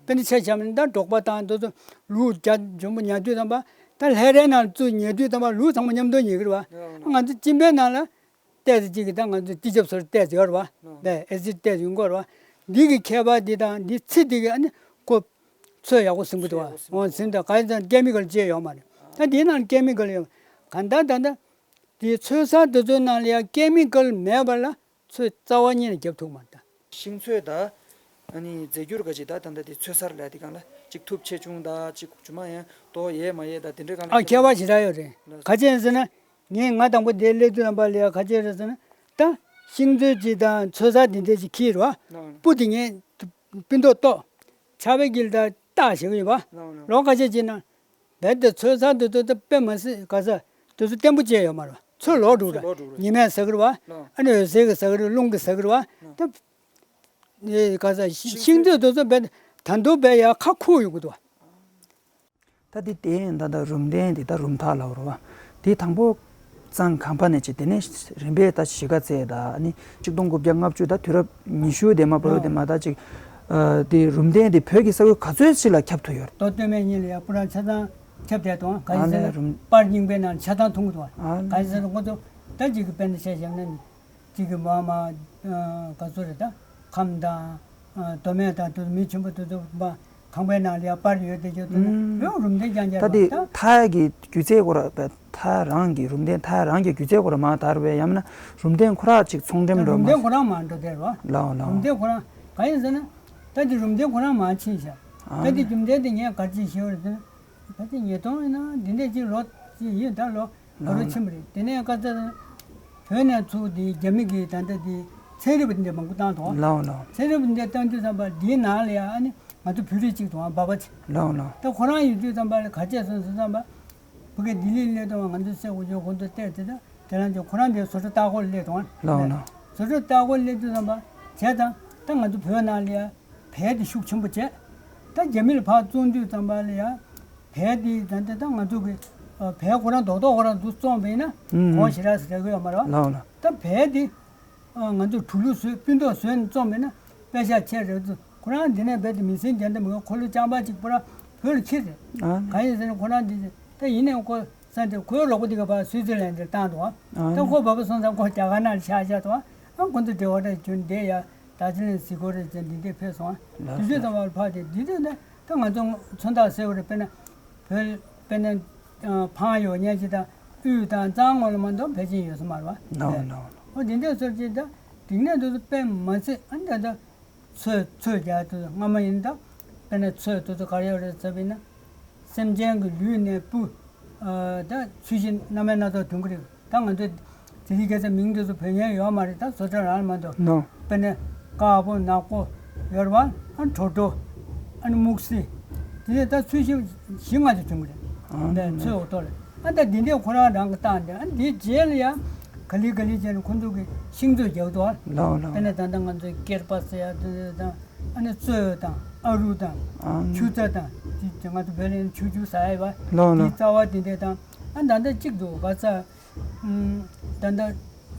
དཔེར་ན་ཆ་བཞག་ན་ད་འབྲོག་པ་དང་དེ་ཚོ་ལུག་རྒྱ་འཇོན་པོ་ཉར་དུས་ཙམ་པ། ད་ལྷས་རའི་ནང་བཙུགས་ཉལ་དུས་ཙམ་པ་ལུག་ཚང་མ་མཉམ་དུ་ཉལ་གི་རེད་བ། ང་ཚོ་གཅིན་པའི་ནང་ལ་ཏོག་ཙམ་ཅིག་གི་ད་ང་ཚོ་ཏི་ཅབ་སོར་ཏོག་ཙམ་ཡོད་རེད་བ། ཨེ་སིཌ་ཏོག་ཙམ་ཡོང་གི་རེད་བ། འདི་གི་ཁྱད་པར་འདི་དང་འདི་ཚི་འདི་གི་ཨ་ནི་ཁོ་ཚོད་ཡག་པོ་ཟིན་གི་འདུག་བ། འོ་ཟིན་དང་ག་ཡིན་ཙང་ཀེ་མི་ཀལ་ཅི་ཡོད་མ་རེད། ད་འདིའི་ནང་ཀེ་མི་ཀལ་ཡོད། གང་ལྟར་ད་ལྟ་འདི་ཚོད་ཟ་འདི་ཚོའི་ནང་ལ་ཡང་ཀེ་མི་ཀལ་མེད་པ་ལ་ཚོད་རྩ་བ་ཉིད་ནས་རྒྱབ་ཐུབ་མ་རེད་ད། ཤིང་ཚོད་དང་། ཨ་ནི་རྫས་འགྱུར་ག་ཅིག་ད་ད་ལྟ་དེ་ཚོད་གསར་ལ་དེ་གང་ལ་གཅིག་ཐུབ་ཆེ་ཆུང་དང་གཅིག་ཇུ་མ་ཡང་དོ་ཡས་མ་ཡས་དང་དེ་འདྲའི་གང་ལ། ཨ། ཁྱད་པར་ཞེ་དྲག་ཡོད་རེད། ལགས། ག་ཅི་ཡིན་ཟེར་ན། ངས་ང་དང་པོ་དེ་སླེབས་དུས་ཙམ་པ་ལ་ཡ་ག་ཅི་རེད་ཟེར་ན། ད་ཤིང་མཛོད་ཅིག་དང་ཚོད་གསར་དེ་འདྲ་ཅིག་ཁྱེར་རེད་བ། ལགས། སྤུ་དེ་ངས་སྤུ་མདོག་ཏོག་ཆར་པའི་དཀྱིལ་ལ་བཏགས་བཞག་གི་ཡོད་པ། ལགས་ལགས། ལོག་ག་ཅི་བྱས་ན། རྦད་དེ་ཚོད་གསར་དེ་ཚོ་ད་དཔེ་མ་སྲིད་ག་ས་དེ་ཚོ་བརྟན་པོ་ཅིག་ཡོད་མ་རེད་བ། ཚོད་ལོག་འགྲོ་ར། ཚོད་ལོག་འགྲོ་ར། ཉི་མས་ཟ་གི་རེད་བ། ལགས། ཨ་ནི་འོད་ཟེར་གྱིས་ཟ་གི་རེད། རླུང་གིས་ཟ་གི་རེད་བ། ལགས། ད་ཨེ་ག་ས་ཤིང་ཤིང་ཚོད་དེ་ཚོ་རྦད་དེ་ད་དུང་རྦད་ཡ་ཁ་ཁུག་ཡོང་གི་འདུག་བ། ད་འདི་དེ་ད་ལྟ་རུམ་གདན་འདི་ད་རུམ་ཐག་ལབ་རེད་བ། འདི་དང་པོ་གཙང་ཁང་པ་ནས་བྱས། དེ་ནས་རིམ་པས་ད་གཞིས་ཀ་རྩེ་དང་ཨ་ནི་ཆིག་སྟོང་དགུ་བརྒྱ་ལྔ་བཅུ་ད་དུས་རབས་ཉི་ཤུ་དེ་མ་བར་དུ་དེ་མ་ད་ཅིག་ཨ། དེ་རུམ་གདན་དེ་བོད་ཀྱི་ས་ཁུལ་ག་ཚོད་ཅིག་ལ་ཁྱབ་ཐུབ་ཡོད་རེད། མདོ་སྟོད་སྨད་གཉིས་ལ་ཡ་སྤུ་ར་ཆ་ཚང་ཁྱབ་བསྡད་འདུག་ག་ཡིན་ཟེར་ན་རུམ་པར་རྙིང་པའི་ནང་ཆ་ཚང་མཐོང་གི་འདུག་ཨ་ག་ཡིན་ཟེར་ན་ཁོ་ཚོ་ད་ཅིག་གི་དཔེར་ན་བཤད་བཞག་ན་ནི། གཅིག་གི་མ་མ། ཨ། ག་ཚོད་རེད་ད། ཁམས་དང་། ཨ། མདོ་སྨད་དང་དེ་མི་ཆེན་པོ་དེ་ཚོ་མ་ཁང་པའི་ནང་ལ་ཡ་པར་ཡོད་དེ་ཚོ་དེ་ནི་ཨུམ། ཡང་རུམ་གདན་རྐྱང་རྐྱང་ད་དེ་རེད་ད། མཐའ་གི་སྒྱུ་རྩལ་སྐོར་ལ་མཐའ་རང་གི་རུམ་གདན་མཐའ་རང་གི་སྒྱུ་རྩལ་སྐོར་ལ་མ་དར་བས། ཡང་མིན་ན་རུམ་གདན་ཁོ་རང་ཅིག་ཚོང་འགྲེམས་འགྲོ་རུམ་མ་གདན་ཁོ་རང་མ་འགྲོ་དེ་རེད་བ། ལའོ་ལའོ། རུམ་གདན་ཁོ་རང་ག་ཡིན་ཟེར་ན། ད་དེ་རུམ་གདན་ཁོ་རང་མ་ཕྱིན་ཤག་ཨ། ད་དེ་རྒྱུ་མཚན་དེ་ངས་ག་རེ་ཅིག་ཞུ་བ་རེད་ཟེར་ན། ད་དེ་ཉིས་སྟོང་ཡིན་ན་འདི་འདྲས་ཅིག་ལོ་ཅིག་ཡིན་ད་ལོ། ལོ་རེ་ཕྱིན་པ་རེད། དེ་ནས་ཀ་ཙ་བོད་ནས་ཚུར་དེ་རྒྱ་མི་གིས་ད་ལྟ་དེ་ཚན་རིག་པ་དེ་འདྲ་མང་པོ་བཏང་འདུག་ལའོ་ལའོ། ཚན་རིག་པ་དེ་འདྲ་བཏང་དུས་ཙམ་པ་འདིའི་ནང་ལ་ཡང་ཨ་ནི་ང་ཚོ་བོད་རིགས་གཅིག་འདུག་ཨ། འབའ་པ་ཅིག་ལའོ་ལའོ། ད་ཁོ་རང་ཡོད་དུས་ཙམ་པ་ལ་ག་བྱས་སོང་ཟེར་ཙམ་པ། བོད་སྐད་ལྡི་ལི་སླེབས་དུས་ང་ཚོ་སེ་འུ་ཅག་ཁོང་ཚོ་བལྟས་དེ་ད་དེ་རང་ཅིག་ཁོ་རང་དེ་བཟོ་གྲྭ་ལྟ་སྐོར་སླེབས་འདུག་ཨ། ལའོ་ལའོ། བཟོ་གྲྭ་ལྟ་སྐོར་སླེབས་དུས་ཙམ་པ་བྱས་ཙང་ད་ང་ཚོ་བོད་ནང་ལ་ཡང་། བལ་དེ་ཤུགས་ཆེན་པོ་བྱས། ད་རྒྱ་མི་ལ་ཕར་བཙོང་དུས་ཙམ་པ་ལ་ཡ། བལ་དེ་ད་ལྟ་ད་ང་ཚོ་གི་ཨ། བལ་ཁོ་རང་རྡོག་རྡོག་ཁོ་རང་འདུག་བཙོངས་པ་ཡིན་ན། ཨུམ། གོང་ཞེ་དྲག་ཟེར་གི་ཡོད་མ་རེད་བ། ལའོ་ལའོ། ད་བལ་དེ་ཨ། ང་ཚོ་དྲུག་ལུག་བཟོས་སྤུན་རྡོག་བཟོས་ནས་བཙོངས་པ་ཡིན་ན་པེ་ཤ་ཆེ་རེད་འདུག་ཁོ་རང་འདི་ནས་རྦད་དེ་མི་སེར་རྒྱ་འདི་མི་ཁོ་ལོ་རྐྱང་པ་གཅིག་པུ་ར་བོད་ལ་ཁྱེར་རེད། ཨ། གང་ཡིན་ཟེར་ན་ཁོ་རང་འདི་ད་ཡིན་ནའི་ཁོ་ས་འདིར་ཁོའི་རོགས་པ་འདི་ག་པར་སུའི་ཙི་ལན་འདིར་བཏང་འདུག་ཨ། ད་ཁོ་བ་པ་སོང་ཙང་ཁོ་རྒྱ་གར་ནང་ལ་ཆགས་བཞག་འདུག་ཨ། ཁོ་ཚོ་འབྲེལ་བ་འདྲ་བྱུང་བསྡད་ཡ། ད་ཅི་ལན་གཟིགས་སྐོར་རེ་བྱས་འདི་འདྲས་ཕེབས་སོང་། ལགས་སོ། དུས་ཚོད་ཙམ་པ་ལ་ཕར་དེ་འདི་དུས་ནས་ད་ང་ཚོ་མཚོན་རྟགས་གསལ་པོ་རེ་དཔེར་ན་བོད་དཔེར་ན་ཕངས་ཡོད་མཁན་ཅིག་དང་དབུས་དང་གཙང་ངོས་ལ་མ་གཏོགས་ཕལ་ཆེར་ཡོད་ས་མ་རེད་བ། ལགས་ལགས། འོ་འདི་འདྲས་ཚོར་ཅིག་ད་དེང་ནས་འདི་ཚོ་དཔེ་མ་ཚད་ཨ་ནི་ད་ལྟ་ཚོད་ཚོད་རྒྱག་དུས་སྔ་མ་ཡིན་ད་དཔེར་ན་ཚོད་དུས་ཚོད་ག་རེ་ཡོད་རེད་ཟེར་བ་ཡིན་ན། སེམས་ཅན་གྱི་ལུས་ནས་སྤུ། ཨ། ད་ཚོས་གཞི་སྣ་མིན་སྣ་ཚོགས་ཐོན་གྱི་རེད། ད་ང་ཚོས་དེ་རིང་ཁ་སང་མིང་དེ་ཚོ་བོད་ཡིག་ཡོད་མ་རེད། ད་བཟོ་གྲྭ་རང་ལ་མ་གཏོགས། ནོ། དཔེར་ན་དཀར་པོ་ནག་པོ་ཡོད་རེད་བ། ཨ་ནི་དྲོ་དྲོ། ཨ་ནི་སྨུག་སེར། དེ་ནས་ད་ཚོས་གཞི་བཞི་ལྔ་ཅིག་ཐོན་གྱི་རེད། ཨ་ནི་ཚོས་འོ་ཐོག་ལ། ཨ་ད་འདི་འདྲས་ཁོ་རང་རང་གིས་བཏང་སྟེ། ཨ་ནི་འདིའི་རྗེས་ལ་ཡང་ག་ལེ་ག་ལེ་བྱས་ནས་ཁོ་ཚོ་གིས་ཤིང་བཟོས་རྒྱག་གི་འདུག་ཨ། ལའོ་ལའོ། དཔེར་ན་ད་ལྟ་ང་ཚོའི་ཀེར་པ་ཟེར་ཡ་དེ་དང་། ཨ་ནི་གཙོད་དང་ཨ་རུ་དང་། ཨ། ཆུ་རྩྭ་དང་། དེ་དེ་ང་ཚོ་བོད་ལ་ཡིན་ཆུ་ཆུ་ཟ་ཡ་ཡོད་པ། ལའོ་ལའོ། དེའི་རྩ་བ་དེ་འདྲས་དང་། ཨ་ད་ལྟ་གཅིག་འདུག་ག་ས། ཨུམ། ད་ལྟ་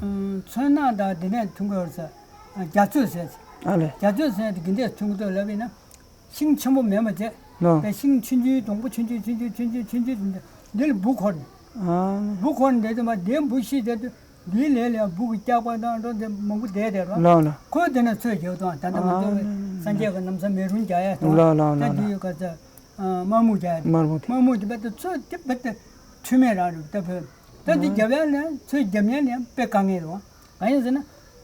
ཨུམ། ཚོན་ནག་དང་དེ་ནས་ཐུང་གི་ཡོད་ས། རྒྱ་ཚོད་ཟེར། ཨ་ལེ། རྒྱ་ཚོད་ཟེར་དེ་གི་འདྲས་ཐུང་གི་འདུག་ལབ་ཡིན་ན། ཤིང་ཆེན་པོ་མེད་མ་བྱས། ལོ། པའི་ཤིང་ཆུང་ཆུང་སྡོང་པོ་ཆུང་ཆུང་ཆུང་ཆུང་ཆུང་ཆུང་ཆུང་འདི་འདི་ལ་འབུ་འཁོར་ནས། ཨ། འབུ་འཁོར་ནས་བསྡད་དུས་མ་འདིའི་འབུ་ཤི་བསྡད་དུས་འདིའི་ལས་ལ་འབུ་གི་སྐྱག་པ་དང་འགྲོ་འདི་མང་པོ་བསྡད་བསྡད་རོ། ལོ་ལོ། ཁོས་དེ་ནས་ཚོད་རྒྱག་དང་ད་ལྟ་ང་ཚོ་ཨ། སངས་རྒྱས་ཀྱི་ན་བཟའ་མེ་རུམ་རྒྱག་ཡ་དང་། ལོ་ལོ་ལོ་ད་ལོ། འདི་ག་ཚ་དམར་མོ་རྒྱག་ཡ་དང་། དམར་མོ་དེ། དམར་མོ་དེ་བས་ད་ཚོད་དེ་བས་ད་འཁྲུལ་མེད་རང་རེད་ད་བོད། ད་འདི་ཨ། རྒྱབ་ཡ་ལ་ཚོད་རྒྱབ་ཡ་ལ་དཔེ་དཀའ་ངལ་རེད། གང་ཡིན་ཟེར་ན།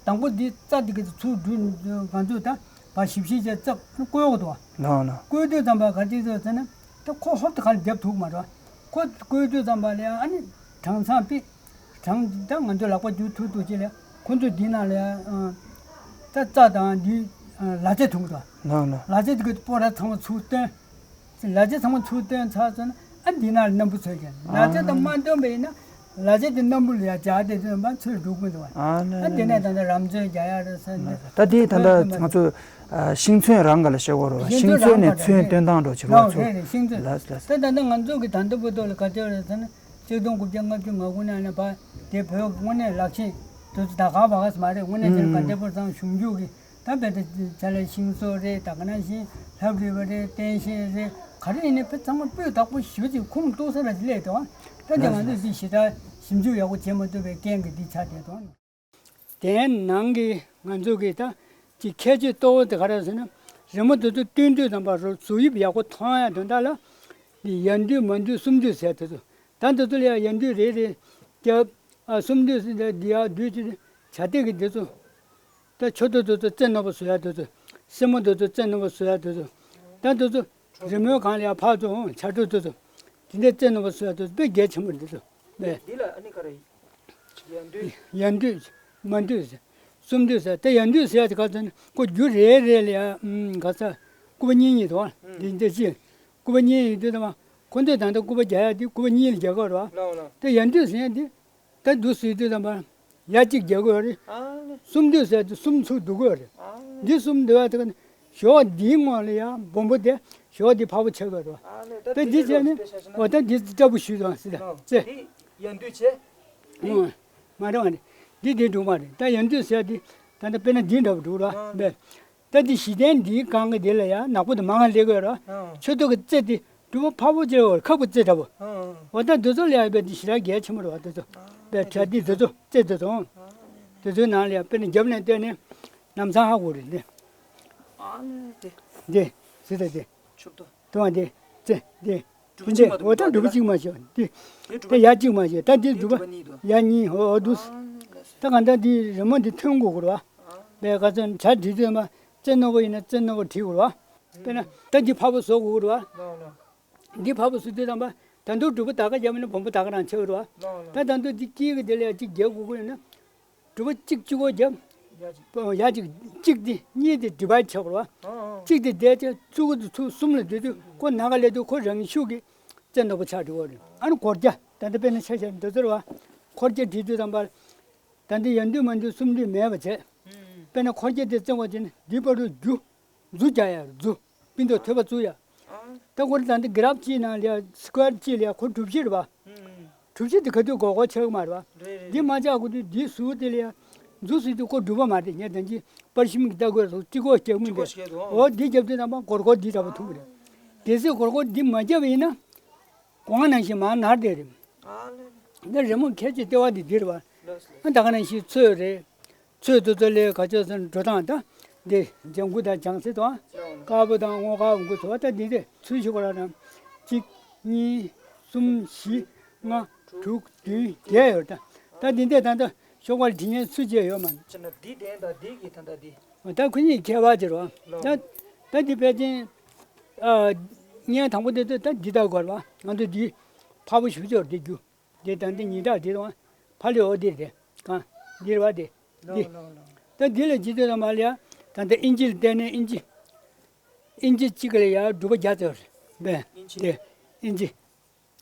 དང་པོ་འདི་རྩྭ་འདི་གི་ཚུར་བསྒྲུན་ང་ཚོས་ད་བ་ཞིབ་ཞིབ་བྱས་རྩྭ་བརྐོ་ཡོང་གི་འདུག་བ། ལགས་ལགས། བརྐོ་དུས་ཙམ་པ་ག་ཅིག་རེད་ཟེར་ན། ད་ཁོ་ཧོབ་ཏེ་ག་ལ་རྒྱབ་ཐུབ་མ་རེད། ཁོ་བརྐོ་དུས་ཙམ་པ་ལ་ཨ་ནི་གྲངས་ཚང་པི། གྲངས་ད་ང་ཚོས་ལག་པ་རྒྱུག་ཐུབ་ཐུབ་ཅིག་ལ་ཁོ་ཚོས་འདི་ནང་ལ་ད་རྩྭ་དང་འདི་ ལ་རྩེ་འཐུང་གི་འདུག་ལགས་ལགས། ལ་རྩེ་དེ་གི་སྤོ་ར་ཚང་མ་ཚུར་བཏོན། ལ་རྩེ་ཚང་མ་ཚུར་བཏོན་ཚར་སོང་ན་ཨ་འདི་ན་སྣམ་བུ་ཚོས་ཀྱང་ལ་རྩེ་དང་མ་བཏོན་པ་ཡིན་ན་ལ་རྩེ་དེ་སྣམ་བུ་ལ་ཡ་སྦྱར་ཏེ་དུས་ཙམ་པ་ཚུར་འགྲོ་གི་འདུག་ཨ་ཨ་འདི་ནས་ད་ལྟ་རམ་ཚོན་རྒྱག་ཡ་རེད་ཟེར་ནས། ད་དེ་ད་ལྟ་ང་ཚོ་ཤིང་ཚོན་རང་ག་ལ་བཤད་དགོས་རེད་བ། ཤིང་ཤིང་ཚོན་ཚོན་ནས་རང་ག་ཚོན་ལ་བཏོན་སྟངས་འགྲོ་བྱེད་དགོས་ལགས་ཚོ། རེད་རེད། ཤིང་ཚོན། ལགས་ལགས། ད་ད་ལྟ་ང་ཚོ་གི་ད་ལྟ་བར་དུ་ལ་ག་ཚོད་རེད་ཟེར་ན་ཆིག་སྟོང་དགུ་བརྒྱ་ལྔ་བཅུ་ང་དགུ་ནང་ནས་ཕར་དེ་བོད་དངོས་གནས་ལག་ཤེས་དུས་ཚོད་ད་ག་བ་ག་ས་མ་རེད། དངོས་གནས་ཚེ་རིང་དགའ་ལྡན་ཕོ་བྲང་གཞུང་རྒྱུག་གི་ད་བོད་དུ་ཆ་ལས་ཤིང་བཟོ་རེད། ད་ག་ནང་བཞིན་ལྷ་བྲིས་པ་རེད། རྟེན་བཞེངས་རེད། ག་རེ་ཡིན་ནའི་བོད་ཚང་མ་སྤུས་དག་པོ་ཞེ་པོ་ཅིག་ཁུངས་གཏུགས་ས་ར་ཅིག་སླེབས་འདུག་ད་དེ་ང་ཚོས་འདི་ཞེ་དྲག་ཞིབ་འཇུག་ཡག་པོ་བྱེད་མ་ཐུབ་པའི་རྐྱེན་གྱིས་འདི་ཆགས་བསྡད་འདུག་དེའི་ནང་གི་ང་ཚོ་གི་ད་ཅིག་ཁྱད་ཆོས་གཙོ་བོ་དེ་ག་རེ་ཟེར་ན། རི་མོ་དེ་ཚོ་བཏོན་དུས་ཙམ་པ་རུ་གཟུགས་དབྱིབས་ཡག་པོ་མཐོང་ཡ་དོན་དག་ལ་འདི་ཡར་མདུད་མར་མདུད་གསུམ་མདུད་ཟེར་དེ་ཚོ། ད་འདི་ཚོ་ལ་ཡ་ཡར་མདུད་རེ་རེ་རྒྱབ། ཨ་གསུམ་མདུད་ཟེར་འདི་ཡར་མདུད་ཅིག་བྱ་སྟེགས་ཀྱི་འདི་ཚོ། ད་ཆུ་ཐོག་དེ་ཚོ་རྩེ་རྣོན་པོ་བཟོ་ཡ་དེ་ཚོ། སེན་མོ་དེ་ཚོ་རྩེ་རྣོན་པོ་བཟོ་ཡ་དེ་ཚོ། ད་དེ་ཚོ་རི་མོའི་སྒང་ལ་ཡ་ཕར་ཚུར་འོང་ཆར་གྲོག་དེ་ཚོ། དེ་འདྲའི་རྩེ་རྣོན་པོ་བཟོ་ཡ་དེ་ཚོ་དཔེ་གལ་ཆེན་པོ་རེད་དེ་ཚོ། ཨེ། འདི་ལ་ཨ་ནི་ག་རེ། ཡར་མདུད། ཡར་མདུད། མར་མདུད་ཟེར། གསུམ་མདུད་ཟེར། དེ་ཡར་མདུད་ཟེར་ཡ་དེ་ག་ཚོད་ནི་ཁོ་རྒྱུ་རེ་རེ་ལ་ཡ་ཨམ་ག་ས། སྐུད་པ་གཉིས་གཉིས་དང་། ཨུམ། འདི་འདི་ཅི། སྐུད་པ་གཉིས་ཡིན་དུས་ཙམ་པ་ཁོ་ཚོས་ད་ལྟ་སྐུད་པ་རྒྱག་ཡ་དེ་སྐུད་པ་གཉིས་ལ་རྒྱག་གི་རེད་བ། ལགས་ལགས། དེ་ཡར་མདུད་ཟེར་ཡ་དེ། ད་འདུག་ཟེར་དུས་ཙམ་པ། ཡ་གཅིག་རྒྱག་གི་ཡོད་རེད། ཨ་ལེ། གསུམ་མདུད་ཟེར་དུས་གསུམ་ཚུར་འདུ་གི་ཡོད་རེད། ཨ་ལེ། འདི་གསུམ་འདུ་བ་དེ་ག་ནི་ཞོགས་འདིའི་ངོས་ལ་ཡ་སྦོམ་པོ་དེ་ཞོགས་འདི་ཕར་པོ་ཆགས་ཡོད་རེད། ཨ་ལེ། ད་དེ་འདི་དེ་བྱས་ནས་དཔེ་ཆ་བཞག་ན། འོ་ད་འདི་སྐྲ་བོ་ཞུས་དང་ཟེར་ད་ལགས། ཙེ། འདི་ཡར་མདུད་བྱས། ཨུང་། མ་རེད་མ་རེད། འདི་འདི་འགྲོ་མ་རེད། ད་ཡར་མདུད་ཟེར་འདི་ད་ལྟ་དཔེར་ན་འདི་འདྲ་པོ་འགྲོ་ར། ཨ་ལེ། ད་འདི་གཞི་རྟེན་འདིའི་སྒང་གི་འདི་ལ་ཡ་ནག་པོ་དེ་མང་ང་སླེབས་ཀྱི་ཡོད་ར། ཨང་། ཆུ་ཐོག་གི་རྩེ་དེ་གྲུ་པ་ཕར་པོ་ཅིག་ལ་ཁབ་ཀྱི་རྩེ་འདྲ་པོ། ཨང་། འོ་ད་འདི་ཚོ་ལ་ཡ་དཔེ་འདི་ཞེ་དྲག་གལ་ཆེན་པོ་རེད་བ་འདི་ཚོ། ཨང་། དཔེ་གྲ་འདི་འདི་ཚོ་རྩེ་འདི་ཚོ། ཨང་། འདི་ཚོའི་ནང་ལ་ཡ་དཔེར་ན་རྒྱབ་ནས་བལྟས་ནས་ལམ་སང་ཧ་གོ་རེད་འདི། ཨ་ལེ་དེ། འདི། ཟེར་ད་འདི། ཆུབ་ཏོ། དུ་བ་འདི། རྩེ་འདི། འགྲུལ་པ་འདི་གཅིག་མ་འོ་ད་འགྲུལ་པ་གཅིག་མ་བྱེད་འདི། འདི་འགྲུལ་པ་ད་ཡ་གཅིག་མ་བྱེད་ད་འདི་འདི་འགྲུལ་པ་འགྲུལ་པ་གཉིས་འདུག་ཡ་གཉིས་འོ་འོ་འདུག་ཨ་ལེ། ད་གང་ལྟར་འདི་རི་མོ་འདི་ཐོན་དགོས་དགོས་རེད་བ། ཨ་ལེ། དཔེ་ག་ཚོད་བྱ་བྲིས་དུས་མ་རྩེ་རྣོན་པོ་ཡིན་ན་རྩེ་རྣོན་པོ་བྲིས་དགོས་རེད་བ། དཔེར་ན་ད་འདི་ཕར་པོ་བཟོ་དགོས་རེད་བ། ལགས་ལགས། འདི་ཕར་པོ་བཟོ་དུས་ཙམ་པ་ད་དུང་གྲུ་པ་ད་ག་རྒྱབ་ན་སྦོམ་པོ་ད་ག་རང་ཆགས་རེད་བ། ལགས་ལགས། ད་ད་དུང་འདི་དཀྱིལ་གི་དེ་ལ་ཡ་གཅིག་རྒྱག་དགོས་ཀྱི་ཡོད་ན། གྲུ་པ་གཅིག་གཅིག་པོ་རྒྱབ། ཡ་གཅིག་ཡ་གཅིག་གཅིག་འདི་གཉིས་འདི་ཌི་བའིཌ་བྱེད་དགོས་རེད་བ། ཨང་ཨང་། གཅིག་འདི་བསྡད་ཚེ་ཚུར་གུ་ཚུར་གསུམ་ལ་བསྡུས་དུས་ཁོ་ནང་ག་སླེབས་དུས་ཁོ་རང་ཤུགས་ཀྱིས་རྩེ་རྣོན་པོ་ཆགས་འགྲོ་གི་རེད། ཨ་ནི་སྒོར་རྒྱ་ད་ལྟ་དཔེར་ན་ཆ་བཞག་ན་འདི་ཚོ་རེད་བ། སྒོར་རྒྱ་བྲིས་དུས་ཙམ་པ། ད་འདི་ཡར་མདུད་མར་མདུད་གསུམ་མདུད་མེད་པ་བྱས། ཨང་། དཔེར་ན་སྒོར་རྒྱ་དེ་བརྩེགས་པ་བྱས་ན་འདི་བར་དུ་རྒྱུ། མཛུབ་རྒྱག་ཡ་མཛུབ། པིན་དོ་ཐོད་པ་བཙུགས་ཡ། ཨང་། ད་ཁོ་རེ་ད་འདི་གྷི་རབ་གཅིག་ནང་ལ་ཡ་སི་ཀོ་ཡར་གཅིག་ལ་ཡ་ཁོ་གྲུ་བཞི་རེད་བ། ཨང་། གྲུ་བཞི་དེ་ག་དུས་སྒོར་སྒོར་ཆགས་ཀྱི་མ་རེད་བ། རེད་རེད། འདི་མ་ཆགས་གོ་དུས་འདི་ཟུར་དེ་ལ་ཡ་མཛུབ་ཟེར་དུས་ཁོ་གྲུ་པ་མ་རེད། ངས་ད་ཅི་པར་ཤིམ་གྱི་ལྟ་དགོས་སོ་ཅི་གོ་སྐྱེ་མི་ཅི་གོ་འདི་སྐྱེ་འདུག་འོ་འདི་རྒྱབ་དུས་ནམ་པ་སྒོར་སྒོར་འདི་འདྲ་པོ་ཐུག་གི་རེད། གལ་སྲིད་སྒོར་སྒོར་འདི་མ་རྒྱབ་པ་ཡིན་ན། སྒོ་ང་ནང་བཞིན་མར་ནར་བསྡད་རེད། ཨ་ལེ། འདི་རི་མོ་ཁྱད་ཆོས་ལྟེ་བ་འདི་འདི་རེད་བ། ལགས་སོ། ཨ་ད་ག་ནང་བཞིན་ཚོས་རེད། ཚོས་དེ་ཚོ་ལས་ག་ཚོད་ཟེར་འགྲོ་སྟངས་ད། འདི་ལྗང་གུ་དང་ལྗང་སེར་དང་། ལགས་སོ། དཀར་པོ་དང་སྔོ་དཀར་འོང་གི་ཚོ་ད་འདི་འདི་ཚུལ་ཞིག་གོ་ར་དང་། གཅིག་གཉིས། གསུམ། བཞི། ལྔ། དྲུག་བདུན་བརྒྱད་ཡོད་ད། ད་འདི་འདི་ད་ད་ཤོག་པར་བྲིས་མཁན་ཚུལ་བཅད་ཡོད་མ་རེད། ཅི་ན་འདི་གདན་དང་འདི་གི་ད་ད་འདི། ད་ཁོ་གཉིས་ཁྱད་པར་ཅི་རེད་བ། ད་ད་འདི་ཕལ་ཆེར། ཨ། བརྙན་དང་པོ་དེ་ཚོ་ད་འདི་ལྟར་དགོས་རེད་བ། ང་ཚོ་འདི་ཕར་པོ་ཞུ་ཆོག་འདི་རྒྱུ། འདི་ད་འདི་ཉིན་གྲངས་འདི་དང་ཕ་ལི་འོ་འདིར་དེ་གང་འདིར་བ་དེ་འདི། ལགས་ལགས་ལགས། ད་འདི་ལ་ཇི་ལྟར་མ་ལ་ཡ་ད་ལྟ་ཨིན་ཇི་ལ་བལྟས་ནས་ཨིན་ཇི། ཨིན་ཇི་གཅིག་ལ་ཡ་སྒྲུབ་པ་བརྒྱ་ཙམ་རེད་པས། ཨིན་ཇི། དེ་ཨིན་ཇི།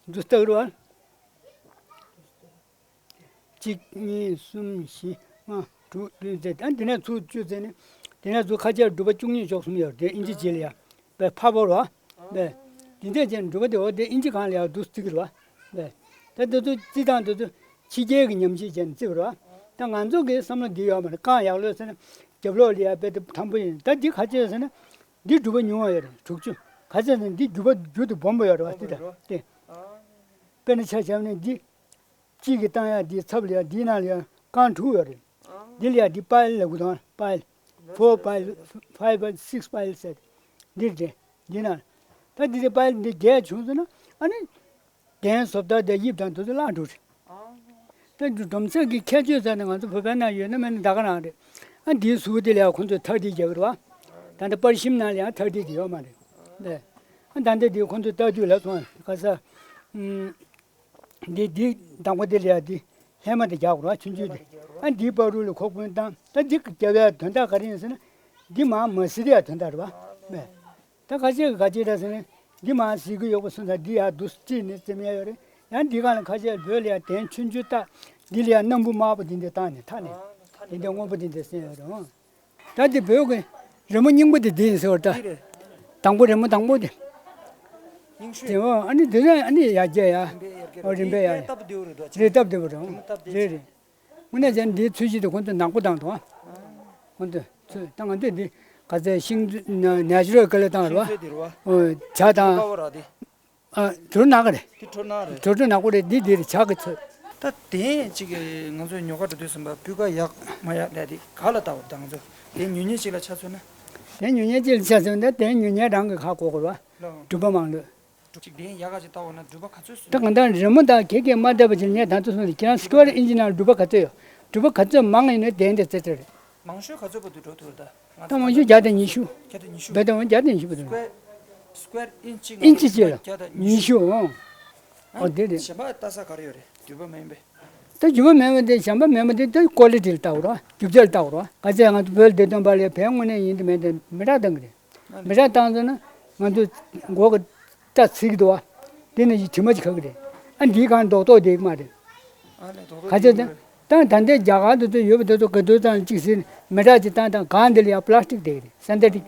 འདུག་སྟག་རུ་བ། གཅིག་གཉིས། གསུམ། བཞི། ལྔ། དྲུག་བདུན་ཟེར། ད་འདི་ནས་ཚུར་བཅུ་ཟེར་ནས། འདི་ནས་ཚུར་ཁ་ཆེ་སྒྲུབ་པ་བཅུ་གཉིས་བཅུ་གསུམ་ཡོད་དེ་ཨིན་ཇི་བྱེད་ལ་ཡ། པའི་ཕ་བོར་བ། པའི། འདི་འདྲས་ཅན་སྒྲུབ་པ་དེ་འོ་དེ་ཨིན་ཇི་གང་ལ་ཡ་འདུག་བརྩི་གི་རེད་བ། པའི། ད་འདི་ཚོ་བརྩི་སྟངས་འདི་ཚོ་ཕྱི་རྒྱལ་གྱི་ཉམས་ཞིབ་བྱས་ནས་བརྩི་གི་རེད་བ། ད་ང་ཚོ་གི་བསམ་བློ་འདི་ཡོད་མ་རེད། རྐང་ཡག་ལོས་ཟེར་ན་རྒྱབ་ལོགས་ལ་ཡ་པའི་དེ་དམ་པོ་ཡིན། ད་འདི་ཁ་ཆེ་ཟེར་ན་འདི་སྒྲུབ་པ་ཉུང་བ་ཡོད་རེད། དྲུག་ཅུ། ཁ་ཆེ་ཟེར་ན་འདི་སྒྲུབ་པ་རྒྱུ་དེ་སྦོམ་པོ་ཡོད་རེད་བ། དེ་ད་དེ། དཔེར་ན་ཆ་བཞག་ན་འདི། གཅིག་གིས་བཏང་ཡ་འདིའི་ཚབ་ལ་ཡ་འདིའི་ནང་ལ་ཡ་རྐང་དྲུག་ཡོད་རེད། འདི་ལ་ཡ་འདི་པའིལ་ལབ་དགོས་དང་པའིལ། ཕོར་པའིལ། ཕའིབ་པའིལ། སིགས་པའིལ་ཟེར། འདི་རེད། འདི་ན། ད་འདི་རེད་པའིལ་འདི་བརྒྱད་བྱུང་སོང་ན་ཨ་ནི། གདན་བཟོ་ལྟ་དང་དབྱིབས་དང་དེ་ཚོ་བརླག་འགྲོ་རེད། ད་འདི་སྒྲོམ་གསེག་གི་ཁྱད་ཆོས་ཟེར་ན་ང་ཚོ་བོད་པའི་ནང་ཡོད་ན་མེད་ན་ད་ག་རང་རེད། ཨ་འདིའི་ཟུར་དེ་ལ་ཡ་ཁོང་ཚོས་ཐག་འདི་རྒྱག་གི་རེད་བ། ད་ལྟ་པར་ཤིམ་ནང་ལ་ཡང་ཐག་འདི་དེ་ཡོད་མ་རེད། ལས། ཨ་ད་ལྟ་འདི་ཁོང་ཚོས་ལྟ་དུས་ལ་སོང་ག་ས། ཨུམ། འདི་འདི་དང་པོ་འདི་ལ་ཡ་འདི་ཧེ་མ་དེ་རྒྱག་དགོས་ར་ཆུང་ཆུང་དེ། ཨ་འདིའི་བར་དུ་ལ་ཁོག་དཔོན་བཏང་། ད་འདི་རྒྱབ་ཡ་དོན་དག་ག་རེ་ཡིན་ཟེར་ན། འདི་མ་མ་ཟེར་ཡ་དོན་དག་རེད་བ། མེད། ད་ཁ་ཤས་ཀྱིས་ག་ཅི་རེད་ཟེར་ན། འདི་མ་ཟེར་གི་ཡོད་པ་སོང་ཙང་འདི་ཡར་འདུག་སེ་བྲིས་ནས་རྩེད་མོ་ཡ་ཡོད་རེད། ཡང་འདི་གང་ལ་ཁ་ཤས་བོད་ལ་ཡ་གདན་ཆུང་ཆུང་བཏགས། འདི་ལ་ཡ་སྣམ་བུ་དམར་པོ་འདི་འདྲ་བཏགས་ནས་འཐག་ནས། འདི་འདྲ་སྔོན་པོ་འདི་འདྲ་ཟེར་ཡོད་རེད། ཨོ། ད་འདི་བོད་ཀྱི་རི་མོ་རྙིང་པ་འདི་འདི་ཡིན་ཟེར་བ་ད། འདི་རེད། དང་པོ་རི་མོ་དང་པོ་འདི། རྙིང་ཤོས། དེ་འོ་ཨ་ནི་འདི་ནས་ཨ་ནི་ཡར་རྒྱས་ཡ། རིམ་པས་ཡར་རྒྱས། ཨོ་རིམ་པས་ཡར་རྒྱས། རི་སྟབས་བདེ་བོ་རེད། རི་སྟབས་བདེ་བོ་རེད། རི་སྟབས་བདེ་ཅིག་རེད་རེད། དངོས་གནས་བྱས་ན་འདིའི་ཚོས་གཞི་དེ་ཁོང་ཚོས་ནག་པོ་བཏང་འདུག་ཨ། ཁོང་ཚོས་ཚོས་ད་ང་ཚོས་འདི་ག་ཚད་ཤིང་ནེ་ཅུ་རལ་ཀ་ལར་བཏང་རེད་བ། ཤིང་ཚོས་དེ་རེད་བ། ཨོ་ཇ་དང་། དཀར་པོ་ར་དེ། ཨ་གྲོ་ནག་རེད། དེ་གྲོ་ནག་རེད། གྲོ་གྲོ་ནག་པོ་རེད། འདི་འདི་རེད། ཇ་གི་ཚོས། ད་དེ་ཅིག་ང་ཚོས་ཉོ་ག་འགྲོ་དུས་ཙམ་པ་སྤུས་ཀ་ཡག་མ་ཡག་ལས་དེ་ག་ལ་ལྟ་བ་ད་ང་ཚོ་དེ་ཉོ་མཁན་ཅིག་ལ་ཆ་མཚོན་ན། དེ་ཉོ་མཁན་ཅིག་ལ་ཆ་མཚོན་ན་དེ་ཉོ་མཁན་རང་གི་ཁ་གོ་དགོས་རེད་བ། ལགས། གྲུབ་པ་མང་ལོས། ཅིག་གདན་ཡག་ག་ཅིག་བཏགས་འོང་ན་གྲུབ་པ་ག་ཚོད་སོང་། ད་གང་ལྟར་རི་མོ་དང་གད་ཀྱིས་མ་བཏབ་པ་ཅིག་ངས་ད་ལྟ་གསུངས་ཏེ་ཁྱེད་རང་སི་ཀུ་ཝེར་ཨིན་ཅི་ནང་གྲུབ་པ་ག་ཚོད་ཡོད། གྲུབ་པ་ག་ཚོད་མང་ཡིན་ན་གདན་དེ་རྩེ་རྩེ་རེད། མང་ཤོས་ག་ཚོད་བར་དུ་འགྲོ་ཐུབ་རེད་ད། ད་མང་ཤོས་བརྒྱ་དང་ཉི་ཤུ། བརྒྱ་དང་ཉི་ཤུ། བརྒྱ་དང་བརྒྱ་དང་ཉི་ཤུ་བར་དུ། སི་ཀུ་ཝེར་ཨིན་ཅི་ཨིན་ཅི་གཅིག་ལ་བརྒྱ་དང་ཉི་ཤུ། ཨོ་དེ་རེད། གཞན་པ་ལྟ་ས་ག་རེ་ཡོད་རེད། གྲུབ་པ་མ་ཡིན་པའི། ད་གྲུབ་པ་མེད་པ་དེ་གཞན་པ་མེད་པ་དེ་ད་ཀོ་ལི་ཊི་ལ་ལྟ་དགོས་རེད་བ། རྒྱུ་ཆ་ལ་ལྟ་དགོས་རེད་བ། ག་ཚད་ང་ཚོ་བོད་ལ་བསྡད་དོན་པ་ལས་བལ་དངོས་གནས་ཡིན་དུ་མེད་དེ་མི་དྲག་བཏང་གི་རེད། མི་དྲག་བཏང་ཚར་ན་ང་ཚོ་མགོ་གི་སྐྲ་ཚིག་འདུག་བ། དེ་ནས་ཅིག་དྲི་མ་ཅིག་ཁ་གི་རེད། ཨ་འདིའི་སྒང་རྡོག་རྡོག་བསྡད་ཀྱི་མ་རེད། ཨ་ནི་རྡོག་རྡོག་ག་ཚད་ད་ད་ལྟའི་རྒྱ་གར་དུ་ཚོ་ཡོད་པ་དེ་ཚོ་ག་དུས་ཙམ་ཅིག་ཟེར་མི་དྲག་ཅིག་བཏང་དང་སྒང་འདི་ལ་ཡ་པ་ལ་སི་ཊིག་བསྡད་ཀྱི་རེད། སིན་ཐེ་ཊིག་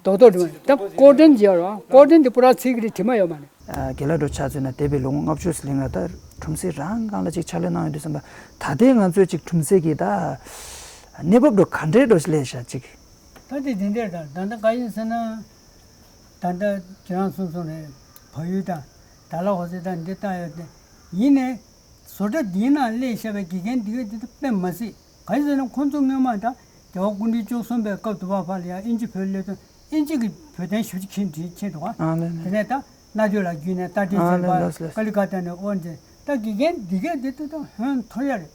རྡོག་རྡོག་དྲི་མ་ད་ཀོ་ཊོན་ཅིག་ཡོད་རེད་བ། ཀོ་ཊོན་དེ་པུ་ར་ཚིག་གི་རེད། དྲི་མ་ཡོད་མ་རེད། རྒན་ལགས་འགྲོ་ཆ་མཚོན་ན་འདས་པའི་ལོ་ངོ་ལྔ་བཅུ་ཙམ་རིང་ལ་ད་གྲུམ་སྲས་རང་སྒང་ལ་ཅིག་ཕྱག་ལས་གནང་ཡོད་དུས་ཙམ་པ་ད་ལྟའི་ང་ཚོའི་ཅིག་གྲུམ་སྲས་ཀྱི་ད་གནས་བབ་འགྲོ་ག་འདྲའི་འགྲོ་སླེབས་ཤག་ཅིག་ད་དེ་དེ་འདྲས་དང་ད་ལྟ་ག་ཡིན་ཟེར་ན། ད་ལྟ་ཁྱེད་རང་གསུངས་སོང་རེད། བལ་ཡུལ་དང་ད་ལ་ཧོ་སི་དང་འདི་ལྟ་ཡོད་དེ། ཡིན་ནའི་བཟོ་གྲྭ་འདིའི་ནང་སླེབས་བཞག་པའི་དགེ་རྒན་འདི་ག་འདི་ད་དཔེ་མ་སྲིད། ག་ཡིན་ཟེར་ན་ཁོང་ཚོ་སྔོན་མ་ད་རྒྱལ་བ་སྐུ་ཕྲེང་བཅུ་གསུམ་པའི་སྐབས་དུ་བ་ཕ་ལ་ཡང་ཨིན་ཇི་བོད་སླེབས་དུས་ཨིན་ཇི་གི་བོད་དོན་ཞུ་རྒྱུ་ཁྱེད་འདྲི་ཁྱེད་འགྲོ་བ། ཨ་ལེ་ལེ། དེ་ནས་ད་སྣ་ཐོས་ལ་བརྒྱུད་ནས་ད་འདྲི་ཨ་ཟེར་ལེ་བ་ལེ་ལེ། ཀ་ལི་ཀ་ཏ་ནས་ཨོ་འདྲི་ད་དགེ་རྒན་འདི་ག་འདི་ད་ད་ཧོན་ཐོར་ཡ་རེད།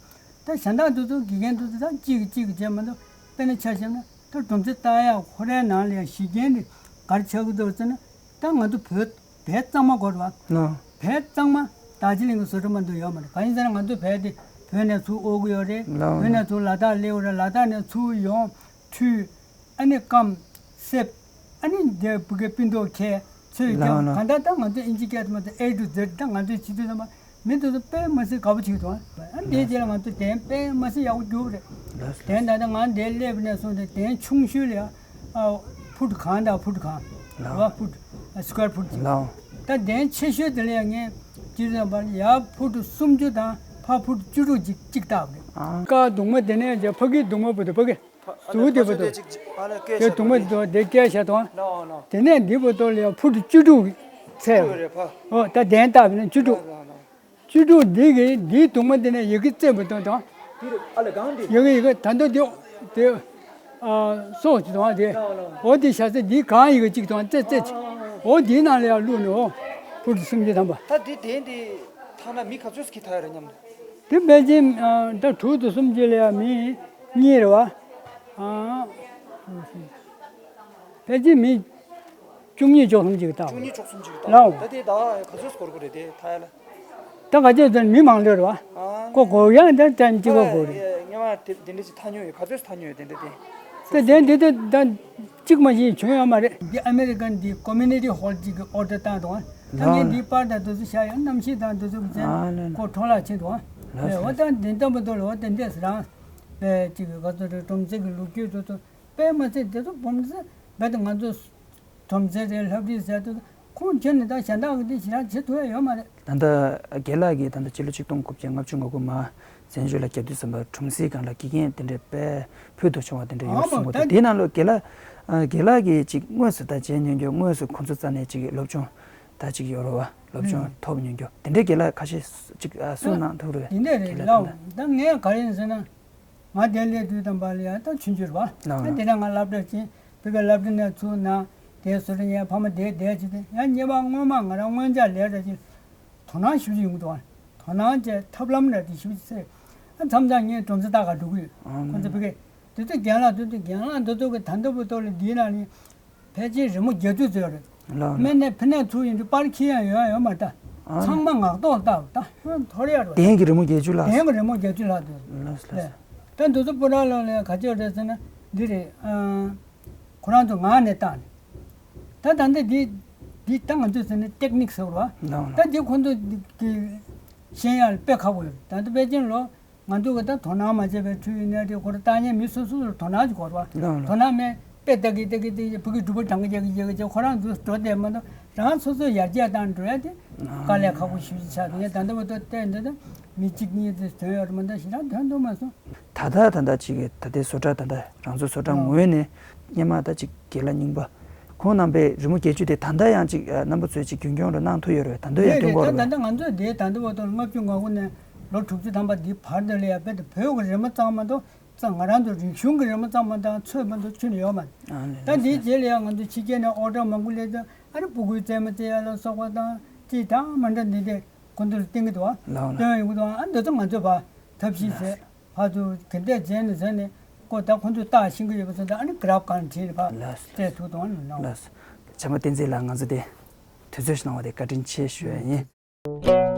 ད་གཞན་དག་འདི་ཚོ་དགེ་རྒན་འདི་ཚོ་ད་གཅིག་གིས་གཅིག་གིས་བྱས་མ་གཏོགས་དཔེར་ན་ཆ་བཞག་ན་ད་སྒྲུང་རྩོམ་ལྟ་ཡག་ཁོ་རའི་ནང་ལ་ཡང་གཞི་རྐྱེན་དེ་ག་རེ་ཆགས་ཀྱི་འདུག་ཟེར་ན། ད་ང་ཚོ་བོད་བལ་གཙང་མ་སྐོར་བ། ལགས། བལ་གཙང་མ་རྡོ་རྗེ་གླིང་གི་བཟོ་གྲྭ་མ་གཏོགས་ཡོད་མ་རེད། གང་ཡིན་ཟེར་ན་ང་ཚོ་བལ་དེ་བོད་ནས་ཚུར་དབོར་གྱི་ཡོད་རེད། ལགས། བོད་ནས་ཚུར་ལ་དྭགས་སླེབས་ཡོད་རེད། ལ་དྭགས་ནས་ཚུར་ཡོང་ཁྲུས། ཨ་ནི་སྐམ། གསེབ། ཨ་ནི་འདི་བུ་གའི་སྤུན་ཐོག་ཁལ། ཚོས་ལགས་ཀྱང་ལགས། གང་ལྟར་ད་ང་ཚོ་ཨིན་ཇི་སྐད་དུ་མ་ཚད་A to Z ད་ང་ཚོའི་བྱེད་དུས་ཙམ་པ་མི་དེ་ཚོ་དཔེ་མ་སྲིད་དགའ་པོ་བྱེད་ཀྱི་འདུག་ཨ་འདིའི་རྗེས་ལ་ང་ཚོ་གདན་དཔེ་མ་སྲིད་ཡག་པོ་རྒྱུགས་པ་རེད། ལགས་ལགས། གདན་ད་ལྟ་ང་འདིར་སླེབས་ནས་བཟུང་སྟེ་གདན་ཆུང་ཤོས་ལ་ཡ་ཨ་ཕུ་ཊི་གང་དང་ཕུ་ཊི་གང་། ལགས། རེད་བ། ཕུ་ཊི་སི་ཀུ་ཝེར་ཕུ་ཊི་ཅིག་ལགས། ད་གདན་ཆེ་ཤོས་དེ་ལ་ཡ་ངས་བྱེད་དུས་ཙམ་པ་ཡར་ཕུ་ཊི་སུམ་ཅུ་དང་ཕར་ཕུ་ཊི་བཅུ་དྲུག་ཅིག་ཅིག་བཏགས་པ་རེད། ཨ། ཀ་གདུང་མ་དེ་ནས་ཀྱང་ཕ་གི་གདུང་མ་བར་དུ་ཕ་གི་ཨ་ལེ་ཟུར་དེ་བར་དུ། ཕ་ཚོ་དེ་ཅིག་ཨ་ལེ་བཀལ་དེ་བྱ་གདུང་མ་དེ་དེ་བཀལ་བྱ་དང་། ལའོ་ལའོ། དེ་ནས་འདི་བར་དུ་ལ་ཡང་ཕུ་ཊི་བཅུ་དྲུག་ཚད། བཅུ་དྲུག་རེད་ཕ། ཨོ་ད་གདན་བཏགས་པ་ན་བཅུ་དྲུག་ལའོ་ལའོ། བཅུ་དྲུག་འདི་གི་འདིའི་གདུང་མ་དེ་ནས་ཡ་གི་རྩེ་བར་དུ་དང་། འདི་རེད་ཨ་ལེ་གང་འདི། ཡ་གི་ཡ་གི་ད་འདི་དེ་དེ་ཨ་སོགས་ཀྱི་དང་དེ། ལའོ་ལའོ། ཨོ་དེ་བྱ་ཚེ་འདི་གང་ཡ་གི་གཅིག་དང་རྩེ་རྩེ་ཅིག་ཨོ་འདིའི་ནང་ལ་ཡང་བླུགས་ནས་ཨོ་ཕུ་ཊི་སུམ་ཅུ་ཐམ་པ། ད་འདི་གདན་འདི་ཐང་ན་མི་ག་ཚོད་ཀྱི་ཐག་རེད་སྙམ་ནས། དེ་ཕལ་ཆེར་ཨ་ད་དྲུག་དང་སུམ་ཅུ་ལ་ཡང་མི་གཉིས་རེད་བ། ཨ་ཕལ་ཆེར་མི་བཅུ་གཉིས་བཅུ་གསུམ་ཅིག་བཏགས། བཅུ་གཉིས་བཅུ་གསུམ་ཅིག་བཏགས། ལའོ། ད་དེ་ད་ག་ཚོད་སྐོར་དགོས་རེད་དེ་ཐ་ཡ་ལ། ད་ག་ཚོད་ཚོད་མི་མང་ལོས་རེད་བ། ཨ། ཁོ་གོ་ཡང་ད་ད་གཅིག་པ་གོ་རེད། ངས་མ་དེ་དེ་འདྲ་ཅིག་ཐག་ཉོས་ཡོད། ག་ཚོད་ཐག་ཉོས་ཡོད་དེ་འདྲ་དེ། དེ་དེ་འདི་དེ་ད་གཅིག་མ་ཞིག་བྱུང་ཡོད་མ་རེད། འདི་ཨ་མེ་རི་ཀན་འདི་ཀོ་མུ་ནི་ཊི་ཧོལ་ཅིག་གི་ཨོ་ཌར་བཏང་འདུག་ད་ངས་འདི་པར་དང་དེ་ཚོ་བཞག་ཡང་གནམ་གཤིས་དང་དེ་ཚོ་གི་ཚེ་ཨ་ལེ་ལེ། ཁོ་འཕྲོ་བརླག་ཕྱིན་འདུག་ལགས་ལགས། འོ་ད་འདི་ལྟ་བུ་དོ་ལ་འོ་དེ་འདྲས་རང་པའི་ཅིག་གི་ག་ཚོད་རེད། སྒྲུང་རྩོམ་གི་ལོ་རྒྱུས་དེ་ཚོ་དཔེ་མ་ཚད་དེ་ཚོ་བུམ་ཚེ་རྦད་དེ་ང་ཚོ་སྒྲུང་རྩོམ་རེད། ལྷ་བྲིས་ཟེར་དུས་ཁོང་ཁྱོན་ནས་ད་གཞན་དག་གི་དེ་ཞེ་དྲག་བྱེད་ཐུབ་ཡ་ཡོད་མ་རེད། ད་ལྟ་རྒན་ལགས་ཀྱིས་ད་ལྟ་སྤྱི་ལོ་ཆིག་སྟོང་དགུ་བརྒྱ་ལྔ་བཅུ་ང་དགུ་མ་བཙན་བྱོལ་ལ་བསྐྱབས་དུས་ཙམ་པ་གྲུམ་སྲས་སྒང་ལ་དགེ་རྒན་དེ་འདྲའི་དཔེ་ཕུལ་དུ་བྱུང་བ་དེ་འདྲ་ཡོད་གསུང་གི་འདུག་དེའི་ནང་ལོགས་རྒན་ལགས་རྒན་ལགས་ཀྱིས་ཅིག་དངོས་སུ་ད་མཇལ་མྱོང་རྒྱུ། དངོས་སུ་ཁོང་ཚོ་རྩ་ནས་ཅིག་སློབ་སྦྱོང་ད་ཅིག་ཡོད་རེད་བ། སློབ་སྦྱོང་ཐོབ་མྱོང་རྒྱུ་དེ་འདྲའི་རྒན་ལགས་ཁ་ཤས་ཅིག་གསུང་གནང་ཐུབ་རེད། དེ་འདྲ་རེད་ལགས། ད་ངས་ག་རེ་ཡིན་ཟེར་ན། ང་དེར་སླེབས་དུས་ཙམ་པ་ལ་ཡང་ད་ཆུང་ཆུང་རེད་བ། ལགས་ད་དེ་ནས་ང་སློབ་གྲྭར་ཕྱིན། བོད་ཀྱི་སློབ་གྲྭ་ནས་ཚུར་ནང་དེར་བཟོ་གྲྭ་ཡན་ཕ་མ་དེར་བསྡད་བྱས་ཏེ་ཡང་གཉིས་པ་སྔོན་མ་ང་རང་སྔོན་ཆད་ལས་ཀ་ཅིག་དོ་སྣང་ཞེ་པོ་ཅིག་ཡོང་གི་འདུག་བ། དོ་སྣང་བྱས་ཐབས་ལམ་ར་དེ་ཞེ་པོ་ཅིག་འཚོལ། ཨ་མཚམས་མཚམས་ངས་སྒྲུང་རྩོམ་ལྟ་ག་འགྲོ་གི་ཡོད། ཨང་། ཁོང་ཚོ་བོད་ཀྱི་དེ་ཚོ་རྒན་ལགས་དེ་ཚོ་རྒན་ལགས་འདི་ཚོ་གི་ད་ལྟ་བུ་ཐོག་ལ་འདིའི་ནང་ནས་ཕལ་ཆེར་རི་མོ་བརྒྱད་ཅུ་ཙམ་ཡོད་རེད། ལགས་ལགས། སྨན་ནས་ཕི་ནས་ཚུར་ཡིན་དུས་པར་འཁྱེར་ཡང་ཡོད་ཡོད་མ་རེད་ད། ཨང་། ཚང་མ་ངག་ཐོག་ལྟ་བ་ད་ཧོན་ཐོར་ཡ་རེད། གདན་གྱི་རི་མོ་བརྒྱད་ཅུ་ལྷག་གདན་གྱི་རི་མོ་བརྒྱད་ཅུ་ལྷག་འདུག་ལགས་ལགས། ད་འདི་ཚོ་སྤུ་ར་ལོ་ལས་ག་ཅི་ཡོད་རེད་ཟེར་ན་འདི་རེད། ཨང་། ཁོ་རང་ཚོ་ངག་ནས་བཏང་ནས། ད་ད་ལྟ་འདི་འདི་ད་ང་ཚོས་ཟེར་ན་ཏེག་ནིག་ཟེར་བ། ལགས་ལགས། ད་འདི་ཁོ་ཚོ་གི་ཤེས་ཡག་དཔེ་ཁག་པོ་ཡོད། ད་ལྟ་པེ་ཅིན་ལོ་ང་ཚོ་གི་ད་དོ་སྣང་མ་བྱས་པའི་འཕྲུལ་ཡིན་ན་དེ་ཁོ་རང་ལྟ་མཁན་མི་སོ་སོ་ལ་དོ་སྣང་ཅིག་དགོས་རེད་བ། ལགས་ལགས། དོ་སྣང་མེད་དཔེ་ལྟ་གི་ལྟ་གི་ལྟ་གི་ཕ་གི་སྒྲུབ་པ་གྲངས་ཀ་རྒྱག་གི་རྒྱག་གི་ཁོ་རང་ཚོ་འགྲོ་བསྡད་མ་གཏོགས་རང་སོ་སོ་ཡར་རྒྱས་བཏང་འགྲོ་ཡ་དེ་དཀའ་ལས་ཁག་པོ་ཞེ་པོ་ཅིག་ཆགས་འདུག་ངས་ད་ལྟ་བར་དུ་བལྟས་འདི་ད་མི་གཅིག་གཉིས་དེ་ཐོན་ཡོད་རེད་མ་གཏོགས་ཞེ་དྲག་ཐོན་ཐུབ་མ་སོང་། ད་ལྟ་ད་ལྟ་ཅིག་གི་ད་ལྟའི་བཟོ་གྲྭ་ད་ལྟ་རང་ཚོའི་བཟོ་གྲྭ་ངོས་ནས་སྔོན་མ་ད་ཅིག་དགེ་ལགས་རྙིང་པ་ཁོང་རྣམ་པའི་རི་མོ་བརྒྱད་ཅུ་དེ་ད་ལྟ་ཡང་ཅིག་རྣམ་པ་ཚོས་ཅིག་རྒྱུན་སྐྱོང་རུ་གནང་ཐུབ་ཡོད་རེད། ད་དུང་ཡང་རེད་སྟོན་གྱི་རེད། ཡོད་ད་རེད་ད་པས། ལྟ་ང་ཚོས་དེ་ད་ལྟ་བར་དུ་ལྔ་བཅུ་ང་དགུ་ནས་ལོ་དྲུག་ཅུ་ཐམ་པ་འདི་བར་དུ་ལ་ཡང་རྦད་དེ་བོད་ཀྱི་རི་མོ་གཙང་མ་གཏོགས་ཙང་ང་རང་ཚོ་རིག་གཞུང་གི་རི་མོ་གཙང་མ་དང་ཚོས་མ་གཏོགས་ཁྱོན་ནས་ཡོད་མ་རེད། ཨ་ནི་ད་འདིའི་རྗེས་ལ་ཡང་ང་ཚོ་ཕྱི་རྒྱལ་ནས་ཨོ་ཌར་མང་པོ་སླེབས་ཙང་ཨ་ནི་སྤུ་གུའི་རྩེད་མོ་རྩེ་ཡ་ལ་སོགས་པ་དང་ཅིག་དང་མ་འདྲ་འདི་འདྲས་ཁོ་ཚོར་བསྟན་གྱི་འདུག་ཨ། ལགས་ལགས། སྟོན་ཡོང་གི་འདུག་ཨ། འདི་ཚོ་ང་ཚོས་ཕར་ཐབས་ཤེས་བྱས་ཕར་ཚུར་ག་འདྲས་བྱས་ནས་བྱས་ནས་ཀོ་ད་ཁོ་ཚོས་རྟགས་ཤེས་ཀྱི་ཡོད་པ་ཚོ་ད་ཨ་ནི་གྷ་རབ་གང་བྲིས་ནས་ཕར་ལགས་སོ། རྩེད་ཐུབ་འདུག་ཨ་ནི་གནང་། ལགས་སོ། བྱམས་པ་བསྟན་འཛིན་ལགས་ང་ཚོ་དེ་དུས་ཚོད་ཞིག་གནང་བ་དེ་བཀའ་དྲིན་ཆེ་ཞུ་ཡ་ཡིན།